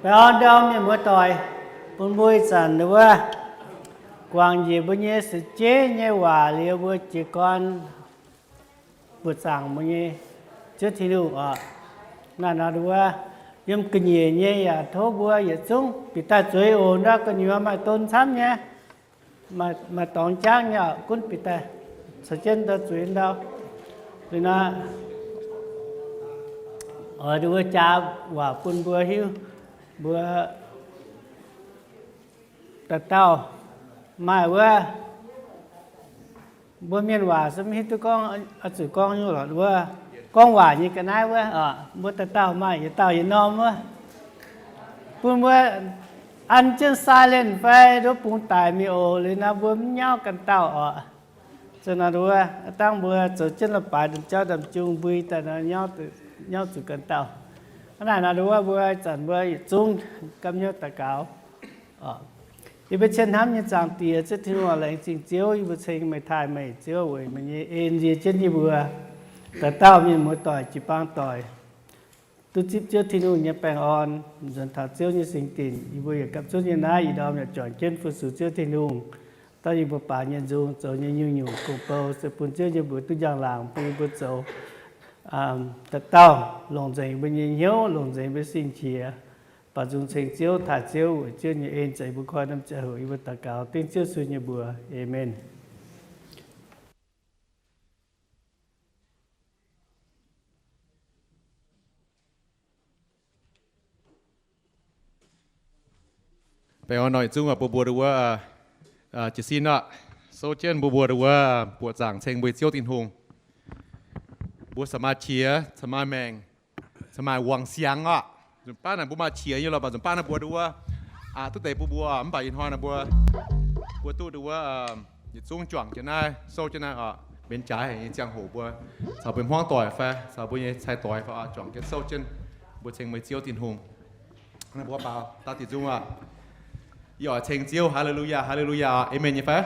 Baengh orn ndorm mienh muoz-doic, bun mbuo ih zanc wuov guangc njiec mbuo nyei seix jeiv nyei waac liuz, mbuo jiez gorn buoqc zaangc mbuo nyei Ziouv Tin-Hungh oc. Naaiv nor wuov, yiem ga'nyiec nyei yaac tov mbuo yietc zungv bieqc daaih zueiz oc. Ndau gu'nyuoz maaih don camv nyei, maaih dorngx jangv nyei oc. Gunv bieqc daaih caux jienv ndau zueiz ndau. Liuz nor, oix wuov jaax waac bun mbuo hiuv, mbuo dauh dauh maaih wuov, mbuo mienh waac se mv hiuv duqv gorngv, oix zuqc gorngv nyungc lorqc wuov, gorngv waac nyei ga'naaiv wuov oc. Mbuo dauh dauh maaih yietc dauh yietc norm wuov, bun mbuo an jienv silent fai nduov bungx daic mingh oc. Liuz nor mbuo mv nyauv ganh dauh oc. Zoux nor wuov, dangh mbuo zoux jienv la'baaix domh jauv domh jung mbui daaih nor, nyauv zuqc ganh dauh. Hnangv naaic nor wuov, mbuo ih zanc mbuo yietc zungv gapv hnyouv daux gaux. Yie mbuo cien hnamv nyei Zaangc Diex, Ziouv Tin-Hungh, laengz zingh Ziouv, yie mbuo ceng meih, taaih meih, Ziouv, weic meih nyei en nzie jienv yie mbuo dauh dauh mienh muoz-doic, jiu-baang doic, duqv zipv Ziouv Tin-Hungh nyei baengh orn, nzuonx taux Ziouv nyei singx dinc. Yie mbuo yaac gapv zunv nyei naaiv ih ndorm yaac juangc jienv fu-sux Ziouv Tin-Hungh. Dongh yie mbuo baaux nyei nzung, zoux nyei nyungc-nyungc gong-bou, se bun Ziouv nyei mbuox duqv njang-laangc bun yie mbuo zoux. Dauh dauh longc nzengc mbuo nyei hnyouv, longc nzengc mbuo sing-qiex, baaux nzung ceng Ziouv, taaih Ziouv, weic Ziouv nyei en zeix mbuo koi norm ziangh hoc. Yie mbuo daux gaux dengv Ziouv Yesu nyei mbuox. Aamen. Baengh orn nor yietc zungv oc, mbuo mbuo wuov, jiez sin oc, souv jienv mbuo mbuo wuov buoqc zaangc ceng mbuo Ziouv Tin-Hungh. Mbuo caux maaih qiex, caux maaih maengc, caux maaih wangc siangx oc. Nzunc baav naaic mbuo maaih qiex nyei lorqc, mv baac nzunc baav naaiv mbuo wuov, aqc duqv deix bun mbuo, mv baac ih hnoi naaiv mbuo, mbuo duqv wuov, yietc zungv juangc jienv naaiv, souv jienv naaiv oc, mbenc jaaix haic nyei ziangh hoc mbuo caux mbuo hmuangv doic fai caux mbuo nyei cai doix fai oc, juangc jienv souv jienv mbuo ceng mbuo Ziouv Tin-Hungh. Naaiv mbuo baaux daaih diuc nzung oc. Yie oix ceng Ziouv, Haa^le^lu^yaa, Haa^le^lu^yaa oc. Aamen nyei fai?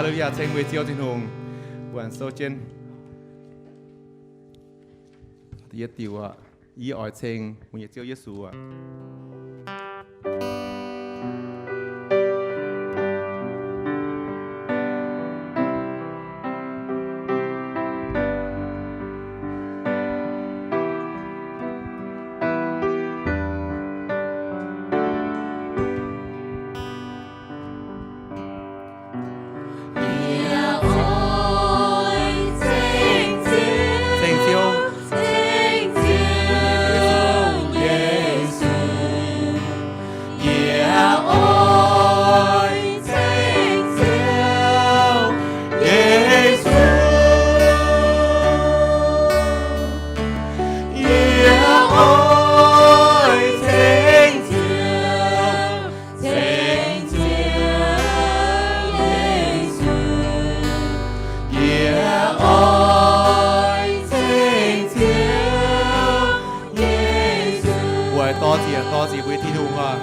Haleluya, ceng mbuo nyei Ziouv Tin-Hungh. Mbuo aengx souv jienv da'yietv diuh aqv. Yie oix ceng mbuo nyei Ziouv Yesu aqv. Ceng Ziouv. Yie oix ceng Ziouv Yesu. Yie oix ceng Ziouv, ceng Ziouv Yesu. Yie oix ceng Ziouv Yesu. Mbuo oix dor-ziec, dor-ziec mbuo nyei Tin-Hungh oc.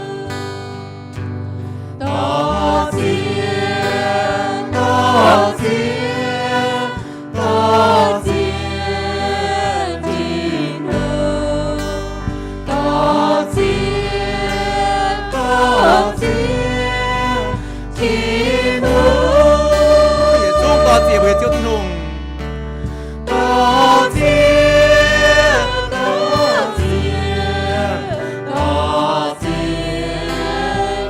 Dor-ziec, dor-ziec, dor-ziec Tin-Hungh. Dor-ziec, dor-ziec Tin-Hungh. Yietc zungv dor-ziec mbuo nyei Ziouv Tin-Hungh. Dor-ziec, dor-ziec, dor-ziec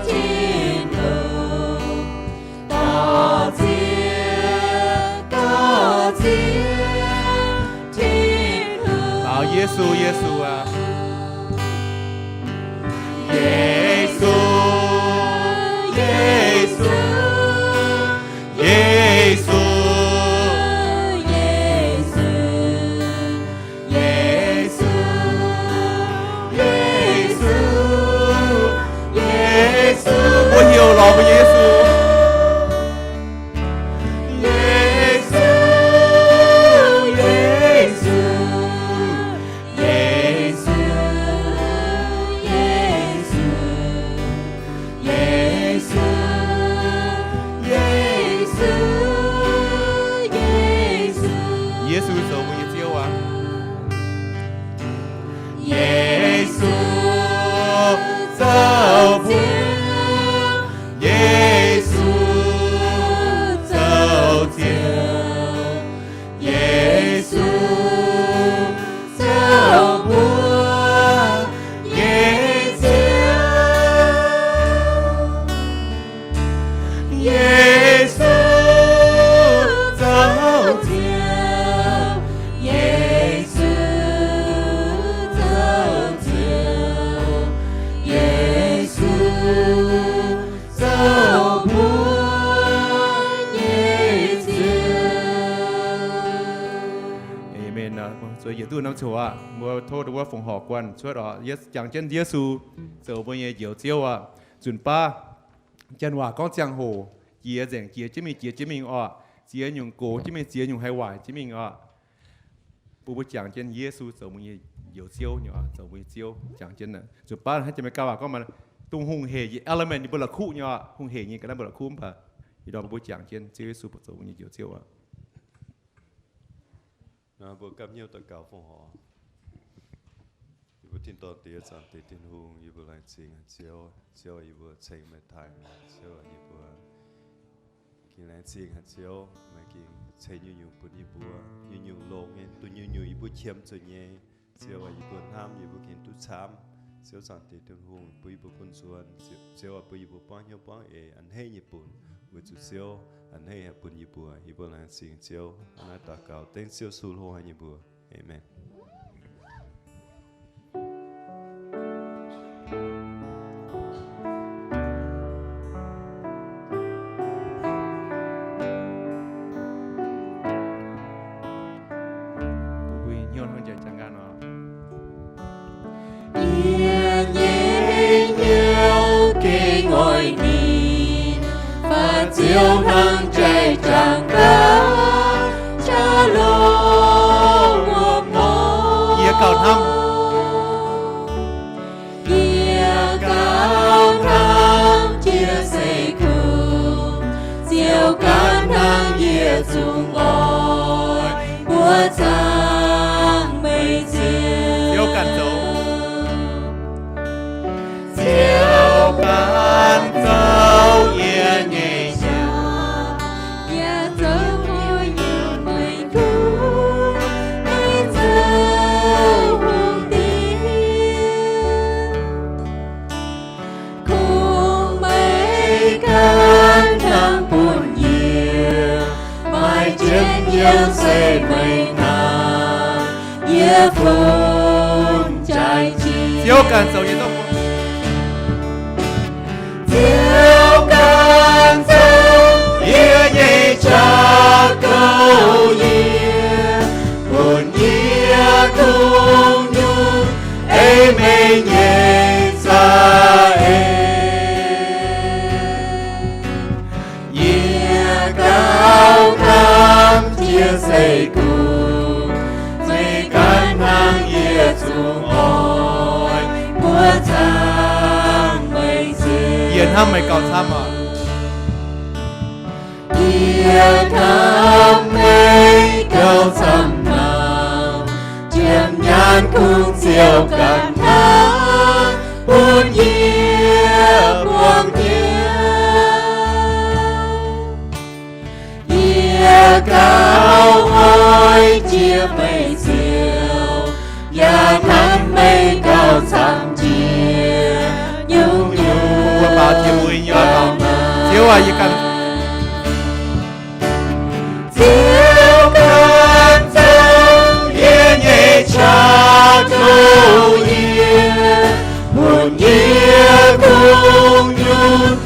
Tin-Hungh. Dor-ziec, dor-ziec Tin-Hungh. Baaux Yesu, Yesu aac. Yesu, Yesu, Yesu, Yesu, Yesu, Yesu, Yesu. Mbuo heuc lorz mbuo Yesu. Yesu, Yesu, Yesu, Yesu, Yesu, Yesu, Yesu. Yesu zoux mbuo nyei Ziouv aqv. Yesu zoux Ziouv, Yesu zoux Ziouv, Yesu zoux mbuo nyei Ziouv. Yesu zoux Ziouv, Yesu zoux Ziouv, Yesu zoux mbuo nyei Ziouv. Amen. Zueiz yietc duqv norm coc aqv. Mbuo tov wuov fongc horc guanh cuotv oc. Jangx jienv Yesu zoux mbuo nyei Njoux Ziouv aqv. Nzunc baav janx waac gorngv ziangh hoc jiex nzengc, jiex jienv mingh, jiex jienv mingh oc. Ziex nyungc gox jienv mingh, ziex nyungc haiz waaic jienv mingh oc. Bun mbuo jangx jienv Yesu zoux mbuo nyei Njoux Ziouv nyei oc, zoux mbuo nyei Ziouv. Jangx jienv nzunc baav haaix jiex Meiv Gauh waac gorngv maaih dongh hungh hec nyei element ninh mbuo la'kuqv nyei oc. Hungh hec nyei ga'naaiv mbuo la'kuqv mv baac ih ndorm mbuo jangx jienv Ziouv Yesu zoux mbuo nyei Njoux Ziouv oc. Nor mbuo gapv hnyouv daux gaux fongc horc. Yie mbuo tin-dorngh Diex, zaangc Diex Tin-Hungh, yie mbuo laengz zingh haic Ziouv. Ziouv, yie mbuo ceng meih taaih. Ziouv, yie mbuo gengh laengz zingh haic Ziouv, meih gengh ceix nyungc-nyungc bun yie mbuo, nyungc-nyungc longx nyei, duqv nyungc-nyungc yie mbuo qiemx zuqc nyei. Ziouv aac, yie mbuo hnamv yie mbuo gengh duqv camv. Ziouv, zaangc Diex Tin-Hungh, bun yie mbuo bun nzuonx. Ziouv aac, bun yie mbuo buangv hnyouv buangv eix a'hneiv nyei bun, weic zuqc Ziouv a'hneiv haih bun yie mbuo. Yie mbuo laengz zingh Ziouv. Hnangv naaiv daux gaux dengv Ziouv Yesu hlo haic nyei mbuox. Amen. Yie nyei hnyouv gengh oix ninh, faaux Ziouv hnangv jai-jangx gaax, qaqv longx wuom norm. Yie gauh hnamv, yie gauh hnamv jiex seix kungx, Ziouv ganh hnangv yietc zungv oix mbuo zaangc meih Ziouv. Ziouv ganh zoux. Ziouv ganh zoux yie nyei jauv, yaac zoux yie nyei mengh kuv, meih zoux hungh diev. Kungx meih ganh hnangv bun yie maaih jienv Ziouv se meih hnangv, yie fungx jaaix jiex. Ziouv ganh zoux yie nyei jauv. Ziouv ganh zoux yie nyei jauv, gouv yie, bun yie kungx nyungc ei meih nyei za'eix. Yie gauh hnamv jiex seix gunv, meih ganh hnangv, yie zungv oix mbuo zaangc meih Ziouv. Yie hnamv meih gauh camv oc. Yie hnamv meih gauh camv hnangv, jiem nyaanh kungx Ziouv ganh hnangv bun yie buangh jiex. Yie gauh oix jiex meih Ziouv, yaac hnamv meih gauh camv jiex nyungc-nyungc. Ziouv aac, yie ganh, Ziouv ganh zoux yie nyei qaqv, gouv yie, bun yie kungx nyungc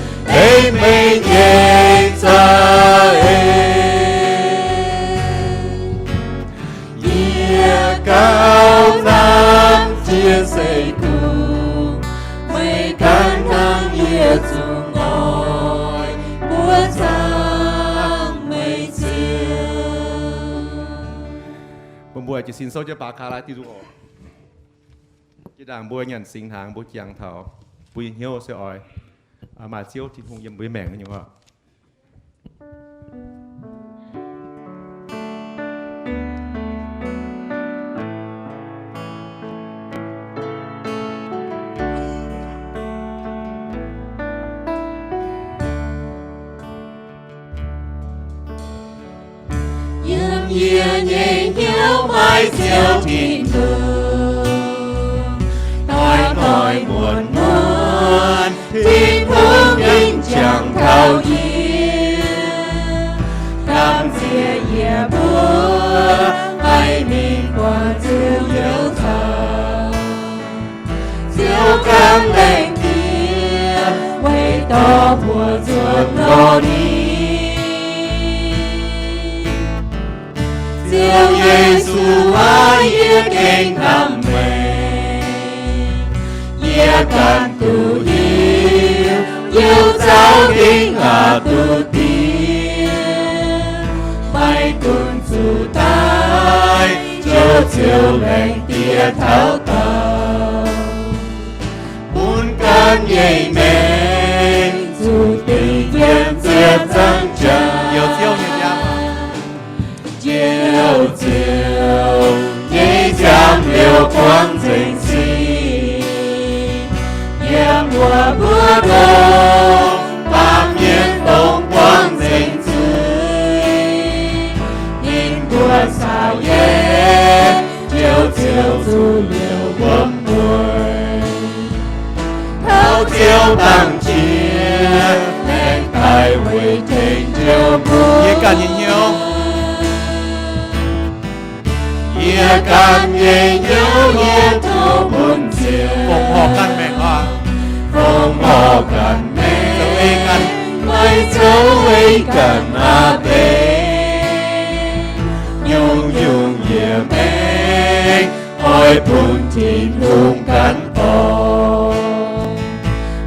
ei meih nyei za'eix. Yie gauh hnamv jiex seix gunv, meih ganh hnangv, yie zungv oix mbuo zaangc meih Ziouv. Mbuo mbuo jiez sin souv jienv baac kaax lai diuh nzung oc. Jiex ndaangc mbuo nyanc singx hnaangx, mbuo jangx taux mbuo nyei hnyouv se oix maaih Ziouv Tin-Hungh yiem mbuo nyei maengc nyei oc. Yiem yie nyei hnyouv maaih Ziouv Tin-Hungh, doix noic muonz muonz Tin-Hungh ninh jangx taux yie. Gamh nziex yie mbuo haih mingh buatc Ziouv youz caux. Ziouv ganh laengz diex, weic dorh mbuo zuotc lorz ninh. Ziouv Yesu aah, yie gengh hnamv meih. Yie ganh duqv hiuv, youc zaux gengh aqc duqv diex. Maiv gunv zuqc daaih, Ziouv Ziouv laengz diex taux daauh, bun ganh nyei maengc zuqc dingc yiem ziepc nzaangc jaax. Ziouv Ziouv nyei nziaamv, Ziouv Ziouv nyei nziaamv liouh buangv nzengc sin. Yiem wuov mbuo ndongc baamh mienh dongh buangv nzengc zuiz, ninh mbuo caux yie, Ziouv Ziouv zuqc liouh wuom mueiz. Tov Ziouv dangh jiex, laengz daaih weic tengx Ziouv mbuo. Yie ganh nyei hnyouv, yie ganh nyei hnyouv yie tov bun Ziouv fongc horc ganh maengc oc. Fongc horc ganh maengc, zoux ei ganh, meih zoux ei ganh aqv deix. Nyungc-nyungc yie maengc oix bun Tin-Hungh ganh dorh.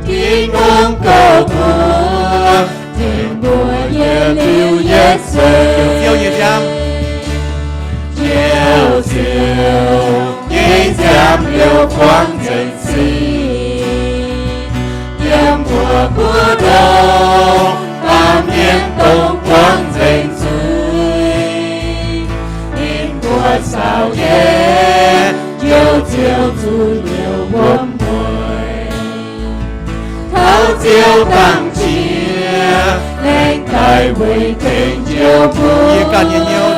Tin-Hungh goux mbuo, tengx mbuo yietc liuz yietc seix. Ziouv nyei nziaamv, Ziouv Ziouv nyei nziaamv liouh buangv nzengc sin. Yiem mbuo mbuo ndongc baamh mienh dongh buangv nzengc zuiz, Liuz wuom mueiz, taux Ziouv gangh jiex, laengz daaih weic tengx Ziouv mbuo. Yie ganh nyei hnyouv,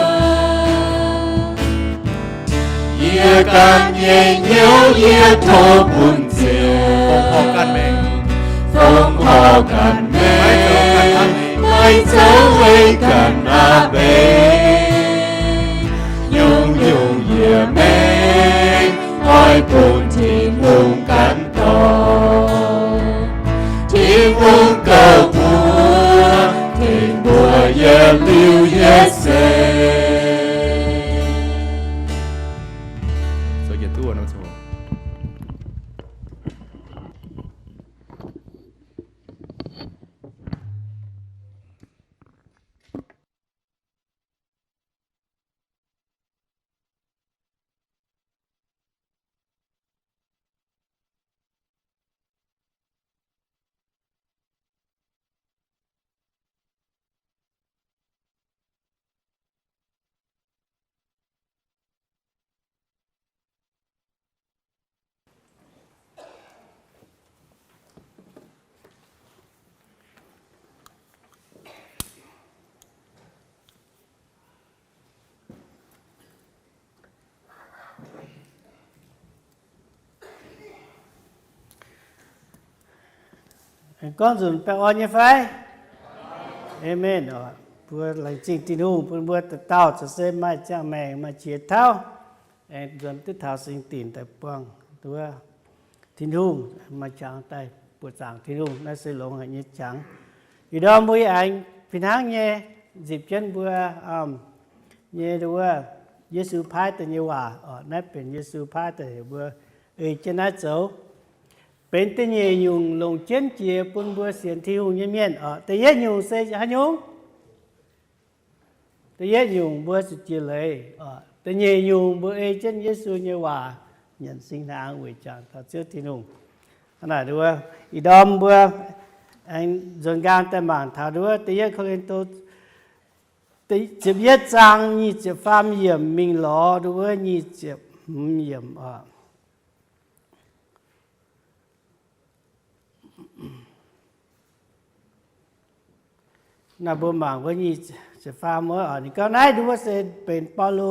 yie ganh nyei hnyouv yie tov bun Ziouv, fongc horc ganh maengc, fongc horc ganh maengc, maiv zoux weic ganh aqv beiv. Nyungc-nyungc yie maengc oix bun Tin-Hungh ganh dorh. Tin-Hungh gouv mbuo, tengx mbuo yietc liuz yietc seix. Gorngv nzunc baengh orn nyei fai? Aamen oc. Mbuo laengz zingh Tin-Hungh bun mbuo dauh dauh caux se maaih ziangh maengc, maaih qiex tauv, aengx nzuonx duqv taux singx dinc daaih buangh nduov Tin-Hungh, maaih qangx daaih buoqc zaangc Tin-Hungh. Naaiv se longx haic nyei qangx. Ih ndorm mbuo aengx fih hnangv nyei nzipc jienv mbuo, am, nyei nduov Yesu paaiv daaih nyei waac oc. Naaiv benx Yesu paaiv daaih heuc mbuo ei jienv naaiv zoux. Benx da'nyeic nyungc longc jienv jiex bun mbuo sienx Tin-Hungh nyei mienh oc. Da'yietv nyungc se haaix nyungc? Da'yietv nyungc mbuo zuqc jiex leiz oc. Da'nyeic nyungc mbuo ei jienv Yesu nyei waac nyanc singx hnaangx weic jangx taux Ziouv Tin-Hungh. Hnangv naaic nduov, ih ndorm mbuo aengx nzuonx nqaang daaih mangc taux nduov da'yietv Ko^lin^to ziepc yietv zaang nyic ziepc faam yiemc mingh lorz nduov nyic ziepc hmz yiemc oc. Naaiv mbuo mangc wuov nyic ziepc faam wuov oc. Ninh gorngv naaiv nduov se benx Baulo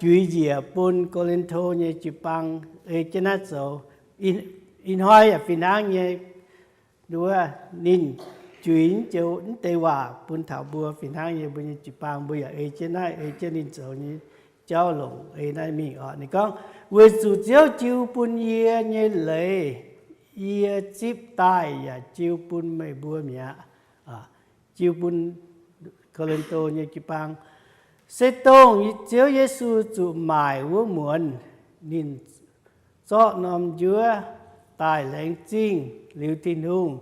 juix njiec bun Ko^lin^to nyei jiu-baang ei jienv naaiv zoux. Ih hnoi yaac fih hnangv nyei, nduov ninh juix mv joux mv deix waac bun taux mbuo fih hnangv nyei, mbuo nyei jiu-baang mbuo yaac ei jienv naaiv, ei jienv ninh zoux nyei jauv longc ei naaiv mingh oc. Ninh gorngv, weic zuqc Ziouv jiu bun yie nyei leiz, yie zipv daaih yaac jiu bun meih mbuo mi'aqv. Jiu bun Ko^lin^to nyei jiu-baang, se dongh Ziouv Yesu zuqc maaic wuov muonz, ninh zorqv norm njuov daaih laengz zingh liuz Tin-Hungh,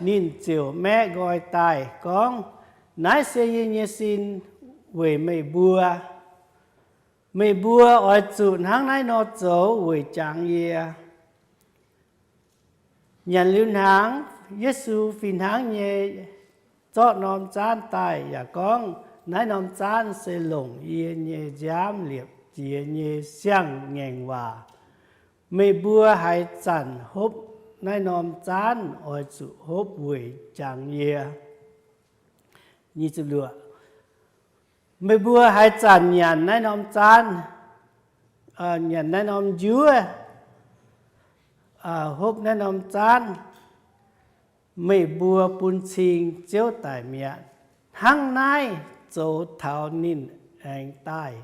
ninh ziouc maeqv nqoi daaih gorngv, naaiv se yie nyei sin weic meih mbuo. Meih mbuo oix zuqc hnangv naaiv nor zoux weic jangx yie. Nyanc liuz hnaangx, Yesu fih hnangv nyei zorqv norm zaanv daaih yaac gorngv, naaiv norm zaanv se longc yie nyei nziaamv liepc jiez nyei siang-ngaengc waac. Meih mbuo haaix zanc hopv naaiv norm zaanv oix zuqc hopv weic jangx yie. Meih mbuo haaix zanc nyanc naaiv norm zaanv, nyanc naaiv norm njuov, hopv naaiv norm zaanv, meih mbuo bun cing Ziouv daic mi'aqv. Hnangv naaiv zoux taux ninh aengx daaih.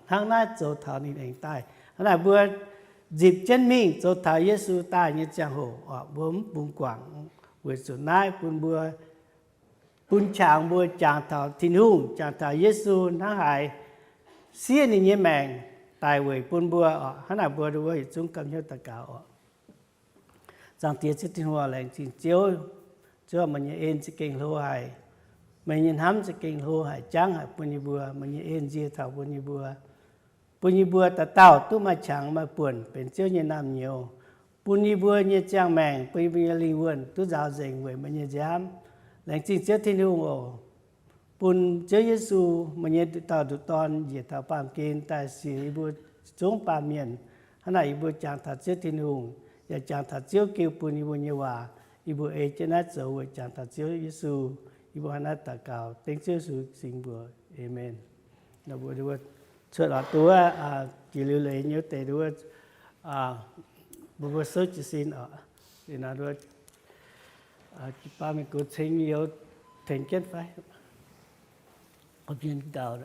Hnangv naaiv zoux taux ninh aengx daaih. Hnangv naaic mbuo nzipc jienv mingh zoux taux Yesu daaih nyei ziangh hoc, mbuo mv bungx guangc, weic zuqc naaiv bun mbuo, bun qangx mbuo jangx taux Tin-Hungh, jangx taux Yesu hnangv haaix siev ninh nyei maengc daic weic bun mbuo. Hnangv naaic mbuo yietc zungv ganh hnyouv daux gaux oc. Zaangc Diex Ziouv Tin-Hungh, laengz zingh Ziouv. Ziouv, meih nyei en za'gengh hlo haic. Meih nyei hnamv za'gengh hlo haic, jangv haic bun yie mbuo. Meih nyei en nzie taux bun yie mbuo, bun yie mbuo dauh dauh duqv maaih qangx maaih buonc benx Ziouv nyei naamh nyouz, bun yie mbuo nyei ziangh maengc, bun yie mbuo nyei lingh wuonh duqv nzaaux nzengc weic meih nyei nziaamv. Laengz zingh Ziouv Tin-Hungh oc. Bun Ziouv Yesu, meih nyei dauh nduqc Dorn, njiec taux baamh gen daaih sienx yie mbuo zungv baamh mienh, Hnangv naaic yie mbuo jangx taux Ziouv Tin-Hungh, yaac jangx taux Ziouv gengh bun yie mbuo nyei waac. Yie mbuo ei jienv naaiv zoux weic jangx taux Ziouv Yesu. Yie mbuo hnangv naaiv daux gaux dengv Ziouv Yesu nyei mbuox wuov, aamen. Mbuo cuotv oc, duqv jiex liuz leiz nyei wuov deix, mbuo souv jiez sin oc. Jiu-baang mingh gox ceng youz tengx jienv fai? Mienh gauh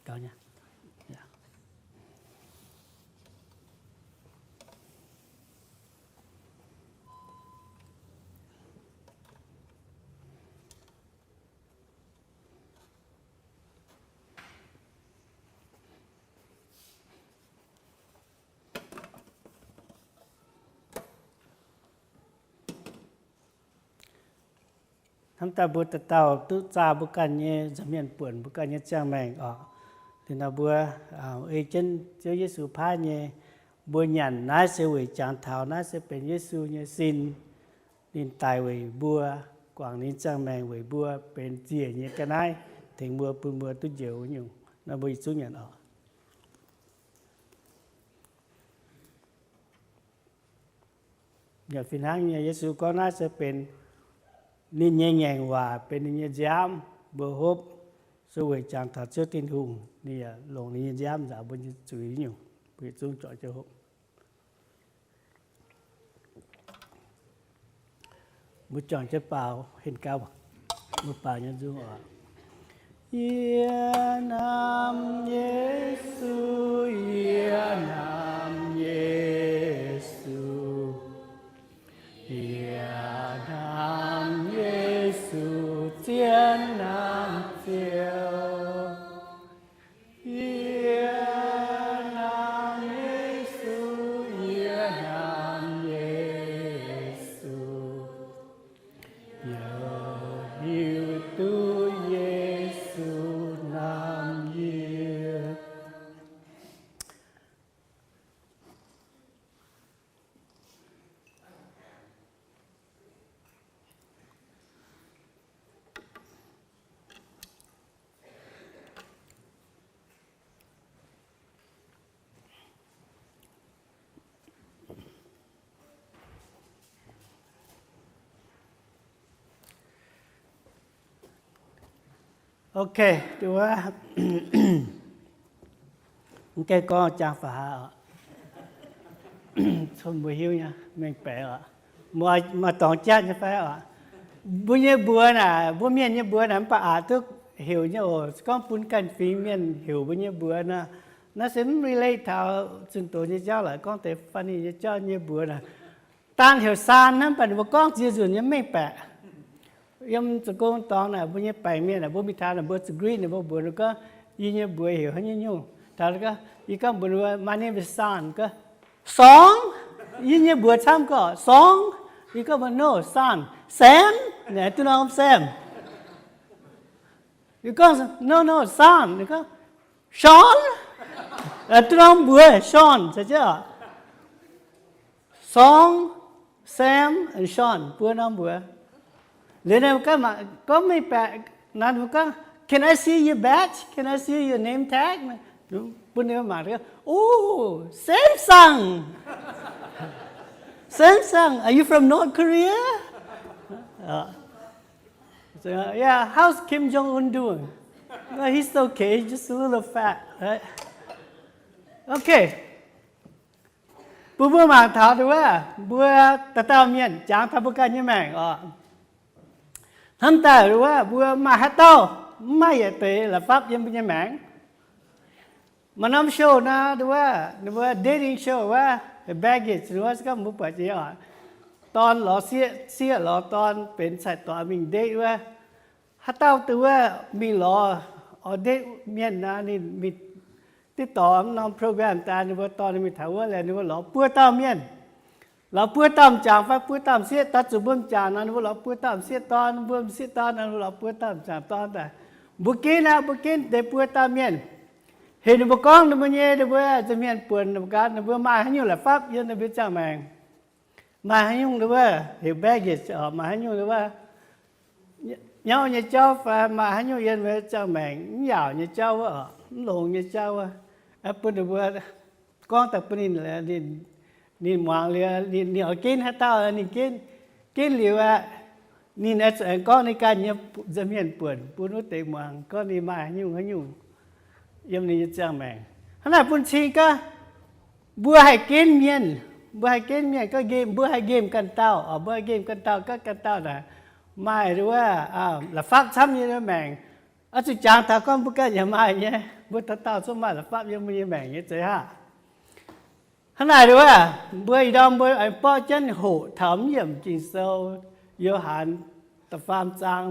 gauh nyei. Hnamv daaih mbuo dauh dauh duqv zaah mbuo ganh nyei nza'hmien buonc, mbuo ganh nyei ziangh maengc oc. Liuz nor mbuo ei jienv Ziouv Yesu paaiv nyei, mbuo nyanc naaiv se weic jangx taux naaiv se benx Yesu nyei sin. Ninh daic weic mbuo, guangc ninh ziangh maengc weic mbuo benx nziec nyei ga'naaiv tengx mbuo, bun mbuo duqv njoux nyungc. Naaiv mbuo yietc zungv nyanc oc. Yaac fih hnangv nyei, Yesu gorngv naaiv se benx ninh nyei ngaengc waac, benx ninh nyei nziaamv mbuo hopv, se weic jangx taux Ziouv Tin-Hungh. Ninh yaac longc ninh nyei nziaamv nzaaux mbuo nyei zuiz nyungc. Mbuo yietc zungv juangc jienv hopv. Mbuo juangc jienv baaux hen gauh, mbuo baaux nyei nzung oc. Yie hnamv Yesu, yie hnamv Yesu, yie hnamv Yesu, zien hnamv Ziouv. Yie hnamv Yesu, yie hnamv Yesu, yie hiuv duqv Yesu hnamv yie. Ok, duqv wuov, mv gaengh gorngv jangx fa'haav oc. Cun mbuo hiuv nyei, mengh baeqc oc. Maaih dorngx jatv nyei fai oc? Mbuo nyei mbuox naaic, mbuo mienh nyei mbuox naaic mv baac aqc duqv heuc nyei oc. Gorngv bun ganh fingx mienh heuc mbuo nyei mbuox nor, naaiv se mv relate taux zunh doz nyei jauv lorqc. Gorngv deix funny nyei jauv nyei mbuox naaic, daan heuc Saan hnangv, mv baac ninh mbuo gorngv ziex nzunc nyei mengh baeqc. Yiem zoux gong dorngx naaic, mbuo nyei baengc mienh naaic, mbuo mingh taux naaic, mbuo za'greet ninh mbuo mbuox ninh gorngv, yie nyei mbuox heuc haaix nyungc-nyungc. Taux gorngv, yie gorngv mbuox ninh, my name is Saan. Gorngv, Song? Yie nyei mbuox camv gorngv, Song? Yie gorngv mbuox, no, Saan. Sam? Naaic duqv norm Sam. Yie gorngv, no, no, Saan. Ninh gorngv, Sean? Duqv norm mbuox Sean, caux jienv oc. Song, Sam, and Sean, buo norm mbuox. Liuz ninh gorngv mengh baeqc, naaiv ninh gorngv, can I see your badge? Can I see your name tag? Bun ninh mangc, oh, Samsung. Samsung, are you from North Korea? Yeah, how's Kim Jong Un doing? No, he's okay, he's just a little fat, right? Okay. Bun mbuo mangc taux wuov, mbuo dauh dauh mienh jangx taux mbuo ganh nyei maengc oc. Hnamv daaih wuov, mbuo maaih haaix dauh mv maaih yietc deix la'fapv yiem mbuo nyei maengc? Maaih norm show nor, wuov, ninh mbuo dating show wuov, baggage wuov, se gorngv mbuo buatc nyei oc. Dorn lorz sieqv, sieqv lorz dorn, benx cai-doix mingh date wuov. Haaix dauh dongh wuov mingh lorz oix date mienh nor, ninh mingh diqv dorh norm program daaih, ninh mbuo dorh ninh mingh taux wuov, laengz ninh mbuo lorz buo dauh mienh. Lorz buo dauh m'jangc fai buo dauh m'sieqv, daaih zuqc mbuo m'jangc nor, ninh mbuo lorz buo dauh m'sieqv dorn, mbuo m'sieqv dorn nor, ninh mbuo lorz buo dauh m'jangc dorn daaih. Mbuo ginv aqv, mbuo ginv deix buo dauh mienh. Heuc ninh mbuo gorngv ninh mbuo nyei, ninh mbuo nza'hmien buonc, ninh mbuo gaax ninh mbuo maaih haaix nyungc la'fapv yiem ninh mbuo ziangh maengc. Maaih haaix nyungc wuov heuc baggage oc, maaih haaix nyungc wuov nyauv nyei jauv fai maaih haaix nyungc yiem mbuo ziangh maengc mv yaauc nyei jauv wuov oc, mv longx nyei jauv wuov, bun ninh mbuo gorngv daaih bun ninh, ninh muangx liuz, ninh oix ginv haaix dauh ninh ginv, ginv liuz aqv, ninh aengx gorngv ninh ganh nyei nza'hmien buonc bun wuov deix muangx, gorngv ninh maaih haaix nyungc haaix nyungc yiem ninh nyei ziangh maengc. Hnangv naaic bun cing gaax, mbuo haih ginv mienh, mbuo haih ginv mienh, gorngv nqemh, mbuo haih nqemh ganh dauh oc, mbuo haih nqemh ganh dauh, gorngv ganh dauh naaic maaih wuov la'fapv camv nyei maengc. Oix zuqc jangx taux gorngv mbuo ganh yaac maaih nyei. Mbuo dauh dauh zungv maaih la'fapv yiem mbuo nyei maengc nyei zeiz haah? Hnangv naaic wuov, mbuo ih ndorm mbuo aengx borqv jienv hoqc taux mv yiemc Ging-Sou, Yo^han da'faam zaang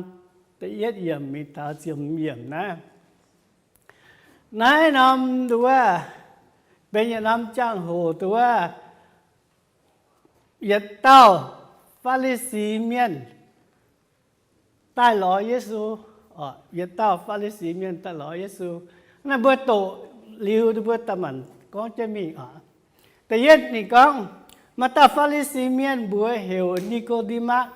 da'yietv yiemc mingh taux ziepc hmz yiemc naaiv. Naaiv norm nduov, benx yietc norm jangx-hoc nduov, yietc dauh Faa^li^si Mienh daaih lorz Yesu. Yietc dauh Faa^li^si Mienh daaih lorz Yesu. Naaiv mbuo doqc liuz mbuo daaih manc gorngv jienv mingh oc. Da'yietv ninh gorngv, maaih dauh Faa^li^si Mienh mbuox heuc Ni^ko^nde^matv.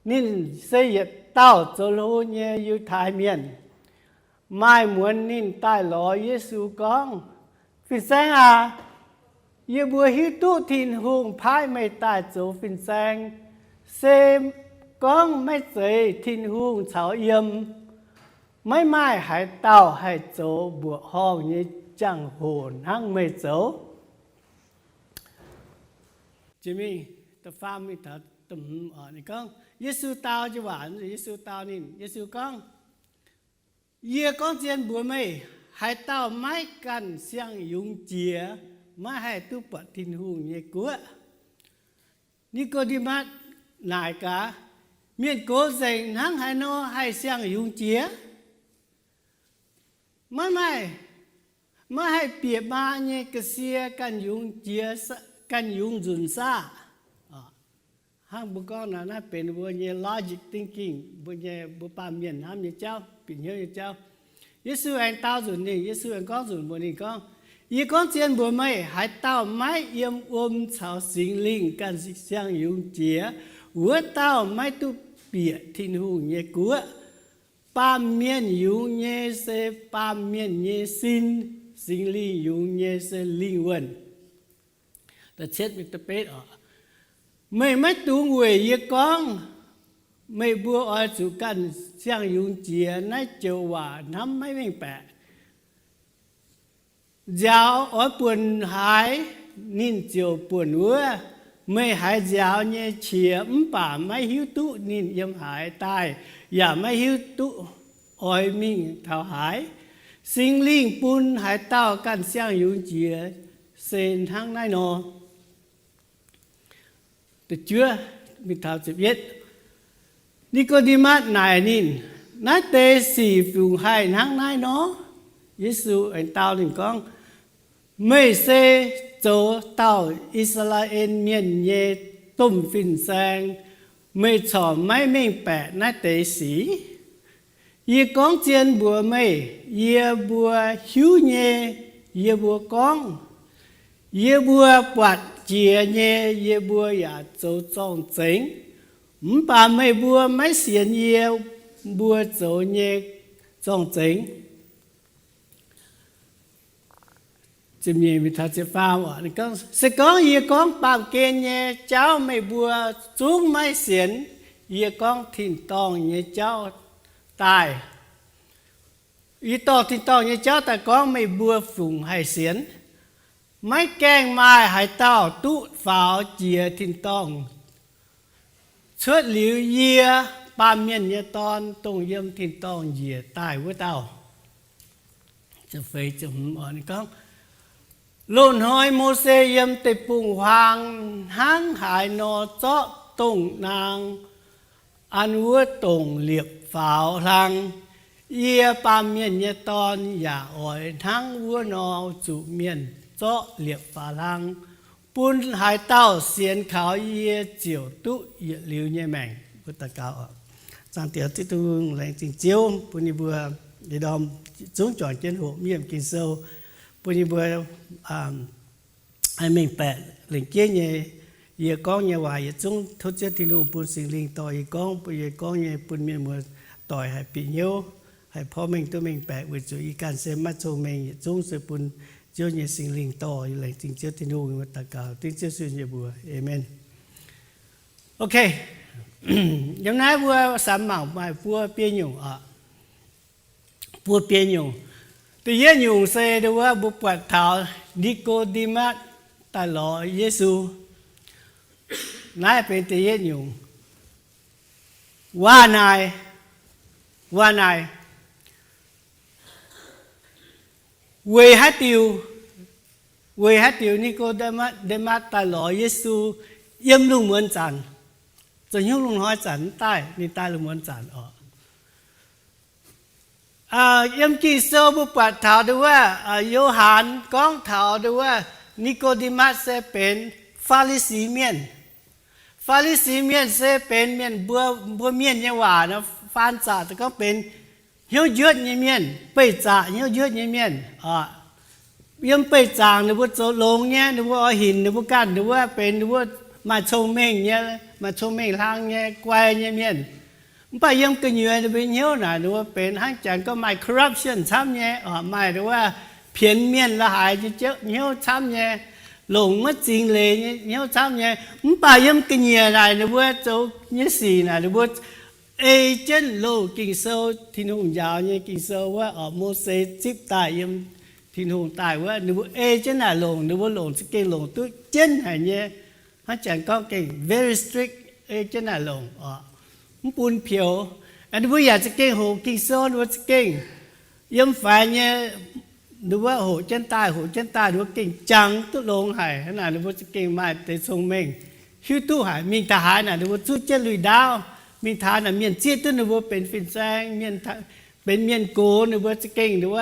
Ninh se yietc dauh zoux hlo nyei Yiutai Mienh. Maaih muonz ninh daaih lorz Yesu gorngv, Fin-Saeng aac, yie mbuo hiuv duqv Tin-Hungh paaiv meih daaih zoux fin-saeng. Se gorngv maiv zeiz Tin-Hungh caux yiem, maiv maaih haaix dauh haih zoux mbuoqc horngh nyei jangx-hoc hnangv meih zoux. Yesu dau, Yesu dau ninh, Yesu gorngv, Yie gorngv zien mbuox meih, haaix dauh maiv ganh siang-yungz jiex, maiv haih duqv buatc Tin-Hungh nyei guoqv. Ni^ko^nde^matv naaic gaax, Mienh gox nzengc hnangv haaix nor haih siang-yungz jiex? Maiv maaih, maiv haih bieqc maa nyei ga'sie ganh yungz jiex, ganh yungz nzunc saah? Hnangv mbuo gorngv naaiv, naaiv benx mbuo nyei logic thinking, mbuo nyei, mbuo baamh mienh hnamv nyei jauv, bieqc hnyouv nyei jauv. Yesu aengx dau nzunc ninh, Yesu aengx gorngv nzunc mbuox ninh gorngv, Yie gorngv zien mbuox meih, haaix dauh maiv yiem wuom caux Singx Lingh ganh siang-yungz jiex, wuov dauh maiv duqv bieqc Tin-Hungh nyei guoqv. Baamh mienh yungz nyei se baamh mienh nyei sin, Singx Lingh yungz nyei se lingh wuonh. Meih maiv dungx weic yie gorngv meih mbuo oix zuqc ganh siang-yungz jiex naaiv joux waac hnamv maiv mengh baeqc. Nziaaux oix buonc haaix, ninh ziouc buonc wuov. Meih haiz nziaaux nyei qiex mv baac maiv hiuv duqv ninh yiem haaix daaih, yaac maiv hiuv duqv oix mingh taux haaix. Singx Lingh bun haaix dauh ganh siang-yungz jiex se hnangv naaiv nor. Ni^ko^nde^matv naaic ninh, Naaiv deix sic fungc haih hnangv naaiv nor? Yesu aengx dau ninh gorngv, Meih se zoux dauh I^saa^laa^en Mienh nyei domh fin-saeng, meih corc maiv mengh baeqc naaiv deix sic? Yie gorngv zien mbuox meih, yie mbuo hiuv nyei, yie mbuo gorngv, yie mbuo buatc jiex nyei, yie mbuo yaac zoux zorng-zengx. Mv baac meih mbuo maiv sienx yie mbuo zoux nyei zorng-zengx. Se gorngv yie gorngv baamh gen nyei jauv meih mbuo zungv maiv sienx, yie gorngv tin-dorngh nyei jauv daaih, yie dorh tin-dorngh nyei jauv daaih gorngv, meih mbuo fungc haih sienx? Maiv gaengh maaih haaix dauh duqv faaux jiex tin-dorngh cuotv liuz yie, Baamh Mienh nyei Dorn, dongh yiem tin-dorngh njiec daaih wuov dauh. Loz-hnoi Mose yiem deic-bung-huaang hnangv haaix nor zorqv dongh naang an wuov dongc liepc faaux hlang, yie, Baamh Mienh nyei Dorn, yaac oix hnangv wuov nor zuqc mienh zorqv liepc faaux hlang, bun haaix dauh sienx kaux yie ziouc duqv yietc liuz nyei maengc. Mbuo daux gaux. Zaangc Diex Tin-Hungh, laengz zingh Ziouv bun yie mbuo ih ndorm zungv juangc jienv hoqc mienh Ging-Sou, bun yie mbuo mengh baeqc lengc jeiv nyei. Yie gorngv nyei waac yietc zungv tov Ziouv Tin-Hungh bun Singx Lingh dorh yie gorngv, bun yie gorngv nyei bun mienh muoz doic haih bieqc hnyouv, haih porv mengh duqv mengh baeqc, weic zuqc yie ganh se maiv cong-mengh. Yietc zungv se bun Ziouv nyei Singx Lingh dorh. Yie laengz zingh Ziouv Tin-Hungh, yie daux gaux dengv Ziouv Yesu nyei mbuox. Aamen. Ok, yiem naaiv mbuo samx mangc maaih buo biei nyungc oc. Buo biei nyungc. Da'yietv nyungc se wuov mbuo buatc taux Ni^ko^nde^matv daaih lorz Yesu. Naaiv benx da'yietv nyungc. Waac naaic, waac naaic, Weic haaix diuc, weic haaix diuc Ni^ko^nde^matv daaih lorz Yesu yiem lungh muonz zanc, zoux hnyouv lungh hnoi zanc mv daaih, ninh daaih lungh muonz zanc oc. Yiem Ging-Sou mbuo buatc taux nduov, Yo^han gorngv taux nduov, Ni^ko^nde^matv se benx Faa^li^si Mienh. Faa^li^si Mienh se benx mienh, mbuo, mbuo mienh nyei waac faan zaqc gorngv benx hnyouv njuotv nyei mienh, beih zaqc hnyouv njuotv nyei mienh. Yiem beih zaangc ninh mbuo zoux longx nyei, ninh mbuo oix hinc ninh mbuo ganh, ninh mbuo benx ninh mbuo maaih cong-mengh nyei, maaih cong-mengh hlang nyei, guai nyei mienh. Mv baac yiem gu'nyuoz ninh mbuo hnyouv naaic ninh mbuo benx hnangv jangx gorngv maaih corruption camv nyei, maaih nduov pienx mienh la'haaix nyei hnyouv camv nyei, longc maiv zingx leiz nyei hnyouv camv nyei. Mv baac yiem gu'nyuoz naaic ninh mbuo zoux nyei sic naaic ninh mbuo ei jienv loz Ging-Sou, Tin-Hungh njaaux nyei Ging-Sou wuov, Mose zipv daaih yiem Tin-Hungh daaih wuov, ninh mbuo ei jienv naaic longc, ninh mbuo longc za'gengh longc duqv jienv haic nyei. Hnangv jangx gorngv gengh very strict, ei jienv naaic longc oc, mv bun peux. Ninh mbuo yaac za'gengh hoqc Ging-Sou, ninh mbuo za'gengh yiem faix nyei, ninh mbuo hoqc jienv daaih, hoqc jienv daaih, ninh mbuo gengh jangx duqv longx haic. Hnangv naaic ninh mbuo za'gengh maaih deix cong-mengh, hiuv duqv haic. Mingh taux haaix naaic ninh mbuo zuqv jienv lui-ndaauv. Mingh taux naaic mienh zieqv duqv ninh mbuo benx fin-saeng, benx mienh gox, ninh mbuo za'gengh nduov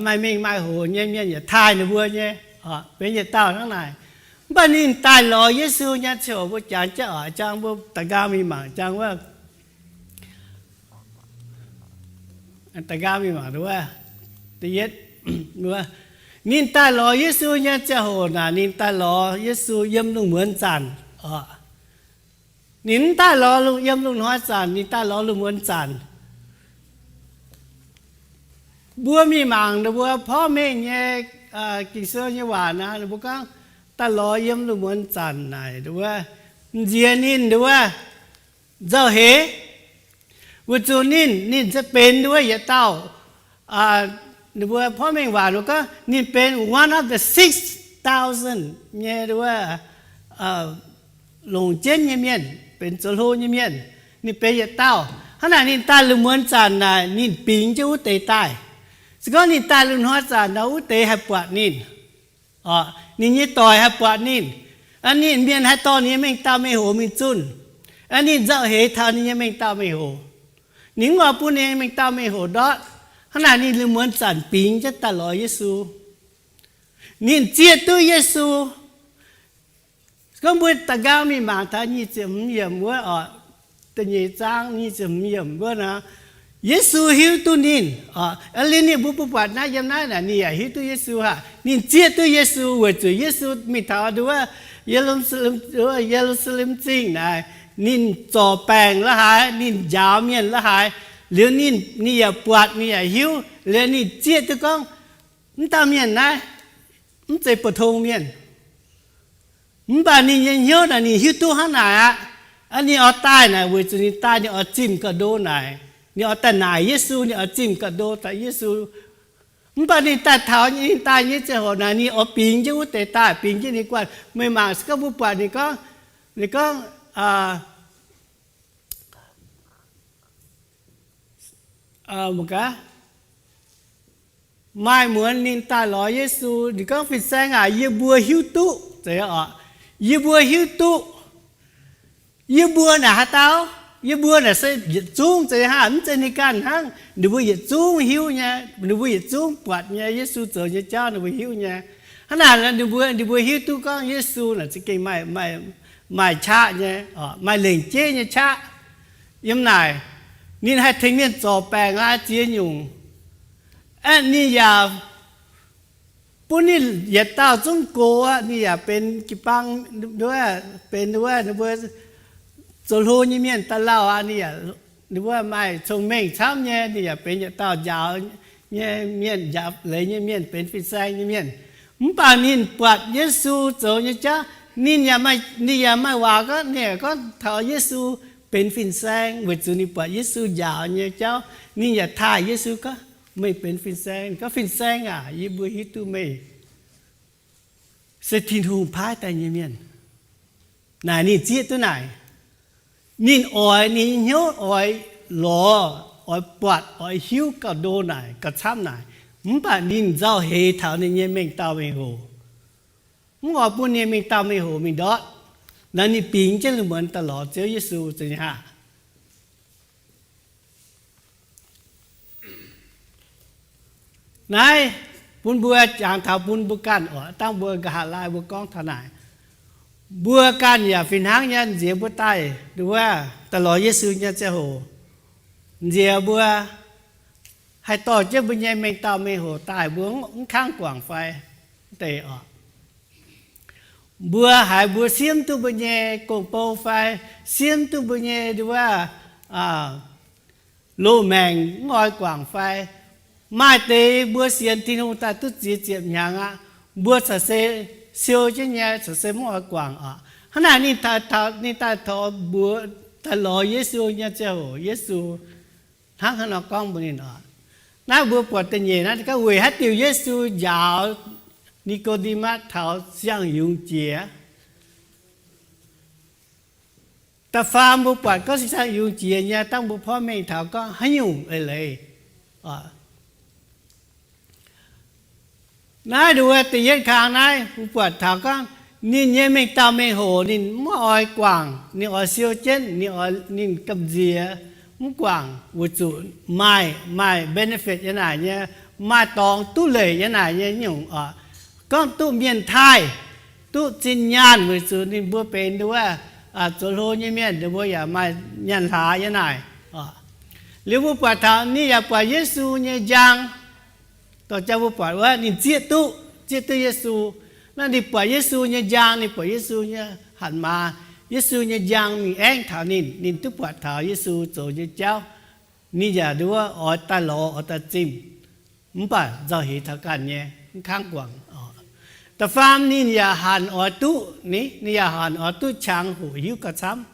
maaih mengh maaih hoc nyei mienh yaac taaih ninh mbuo nyei. Benx yietc dauh hnangv naaic. Mv baac ninh daaih lorz Yesu nyei ziangh hoc mbuo jangx jienv oc, jangx mbuo da'nqaang mingh mangc jangx wuov, da'nqaang mingh mangc wuov, da'yietv, ninh daaih lorz Yesu nyei ziangh hoc naaic ninh daaih lorz Yesu yiem lungh muonz zanc oc. Ninh mv daaih lorz yiem lungh hnoi zanc, ninh daaih lorz lungh muonz zanc. Mbuo mingh mangc ninh mbuo porv mengh nyei Ging-Sou nyei waac naaic, ninh mbuo gorngv daaih lorz yiem lungh muonz zanc naaic, nduov, nziex ninh nduov nzauh heix, weic zuqc ninh, ninh se benx nduov yietc dauh, ninh mbuo porv mengh waac nduov gorngv ninh benx one of the six thousand nyei nduov longc jienv nyei mienh, benx zoux hlo nyei mienh. Ninh benx yietc dauh. Hnangv naaic ninh daaih lungh muonz zanc naaic ninh bingx jienv wuov deix daaih. Se gorngv ninh daaih lungh hnoi zanc nor, wuov deix haih buatc ninh, ninh nyei doic haih buatc ninh, ninh mienh haih dorh ninh nyei mengh dauh mengh hoc mingh zunh, ninh nzauh heix taux ninh nyei mengh dauh mengh hoc. Ninh mv oix bun ninh mengh dauh mengh hoc ndortv. Hnangv naaic ninh lungh muonz zanc bingx jienv daaih lorz Yesu. Ninh zieqv duqv Yesu. Gorngv mbuo da'nqaang mingh mangc taux nyic ziepc hmz yiemc wuov oc, da'nyeic zaang nyic ziepc hmz yiemc wuov nor, Yesu hiuv duqv ninh. Liuz ninh mbuo mbuo buatc naaiv yiem naaiv naaic ninh yaac hiuv duqv Yesu haic. Ninh zieqv duqv Yesu weic zuqc Yesu mingh taux nduov Ye^lu^saa^lem Zingh naaic, ninh zorc baengc la'haaix, ninh njaaux mienh la'haaix, liuz ninh, ninh yaac buatc, ninh yaac hiuv, liuz ninh zieqv duqv gorngv, mv dauh mienh naaiv mv zeiz mbu'tong mienh. Mv baac ninh nyei hnyouv naaic ninh hiuv duqv hnangv naaic aqv. Ninh oix daaih naaic weic zuqc ninh daaih ninh oix zimh gauh ndo naaic. Ninh oix daaih naaic Yesu, ninh oix zimh gauh ndo daaih Yesu. Mv baac ninh daaih taux ninh daaih nyei ziangh hoc naaic ninh oix bingx jienv wuov deix daaih, bingx jienv ninh guanh. Meih mangc se gorngv mbuo buatc ninh gorngv, ninh gorngv, maaih muonz ninh daaih lorz Yesu, ninh gorngv, Fin-Saeng aac, yie mbuo hiuv duqv, zeiz oc, yie mbuo hiuv duqv yie mbuo naaic haaix dauh? Yie mbuo naaic se yietc zungv, zeiz hnangv, mv zeiz ninh ganh hnangv. Ninh mbuo yietc zungv hiuv nyei, ninh mbuo yietc zungv buatc nyei, Yesu zoux nyei jauv ninh mbuo hiuv nyei. Hnangv naaic ninh mbuo, ninh mbuo hiuv duqv gorngv Yesu naaic za'gengh maaih, maaih qaqv nyei, maaih lengc jeiv nyei qaqv. Yiem naaic ninh haih tengx mienh zorc baengc la'haaix ziex nyungc. Aeqv, ninh yaac bun ninh yietc dauh zungv gox aqv. Ninh yaac benx jiu-baang, benx wuov ninh mbuo zoux hlo nyei mienh daaih lauh aqv. Ninh yaac, ninh mbuo maaih cong-mengh camv nyei, ninh yaac benx yietc dauh njaaux nyei mienh, njaaux leiz nyei mienh, benx fin-saeng nyei mienh. Mv baac ninh buatc Yesu zoux nyei jauv, ninh yaac, ninh yaac maaih waac gorngv, ninh yaac gorngv taux Yesu benx fin-saeng weic zuqc ninh buatc Yesu njaaux nyei jauv. Ninh yaac taaih Yesu gorngv, Meih benx fin-saeng. Gorngv, Fin-Saeng aac, yie mbuo hiuv duqv meih se Tin-Hungh paaiv daaih nyei mienh. Naaic ninh zieqv duqv naaic, ninh oix, ninh nyei hnyouv oix lorz, oix buatc, oix hiuv gauh ndo naaic, gauh camv naaic. Mv baac ninh nzauh heix taux ninh nyei mengh dauh mengh hoc, mv oix bun ninh mengh dauh mengh hoc mingh ndortv. Naaiv ninh bingx jienv lungh muonz daaih lorz Ziouv Yesu zoux nyei haah. Naaiv bun mbuo jangx taux bun mbuo ganh oc. Dangh mbuo nqa'haav laai mbuo gorngv taux naaic, mbuo ganh yaac fih hnangv nyei nziex mbuo daaih wuov daaih lorz Yesu nyei ziangh hoc, nziex mbuo haih dorh jienv mbuo nyei mengh dauh mengh hoc daaih, mbuo mv kangv guangc fai? Mv deix oc. Mbuo haiz mbuo siemv duqv mbuo nyei gong-bou fai siemv duqv mbuo nyei nduov wuov loz-maengc mv oix guangc fai? Maaih deix mbuo sienx Tin-Hungh daaih duqv ziex ziepc hnyangx aqv, mbuo corc se siou jienv nyei, corc se mv oix guangc oc. Hnangv naaic ninh daaih taux, ninh daaih taux mbuox, daaih lorz Yesu nyei ziangh hoc, Yesu hnangv haaix nor gorngv mbuox ninh oc. Naaiv mbuo buatc da'nyeic naaiv gorngv weic haaix diuc Yesu njaaux Ni^ko^nde^matv taux siang-yungz jiex. Da'faam mbuo buatc gorngv siang-yungz jiex nyei, dangh mbuo porv mengh taux gorngv haaix nyungc eix leiz. Naaiv nduov da'yietv kang naaiv mbuo buatc taux gorngv ninh nyei mengh dauh mengh hoc ninh mv oix guangc, ninh oix siou jienv, ninh oix, ninh gamh nziex mv guangc weic zuqc maaih, maaih benefit yiem naaic nyei, maaih dorngx duqv leic yiem naaic nyei nyungc oc. Gorngv duqv mienh taaih, duqv zinh nyaanh weic zuqc ninh mbuo benx nduov zoux hlo nyei mienh, ninh mbuo yaac maaih nyaanh hlaax yiem naaic. Liuz mbuo buatc taux ninh yaac buatc Yesu nyei njang. Dorh jauv mbuo buatc wuov ninh zieqv duqv, zieqv duqv Yesu. Naaiv ninh buatc Yesu nyei njang, ninh buatc Yesu nyei hatc maaz, Yesu nyei njang mingh aengv taux ninh, ninh duqv buatc taux Yesu zoux nyei jauv. Ninh yaac nduov oix daaih lorz, oix daaih zimh, mv baac nzauh heix taux ganh nyei, mv kangv guangc. Da'faam ninh yaac hanc oix duqv ni, ninh yaac hanc oix duqv qangx hoqc hiuv gauh camv.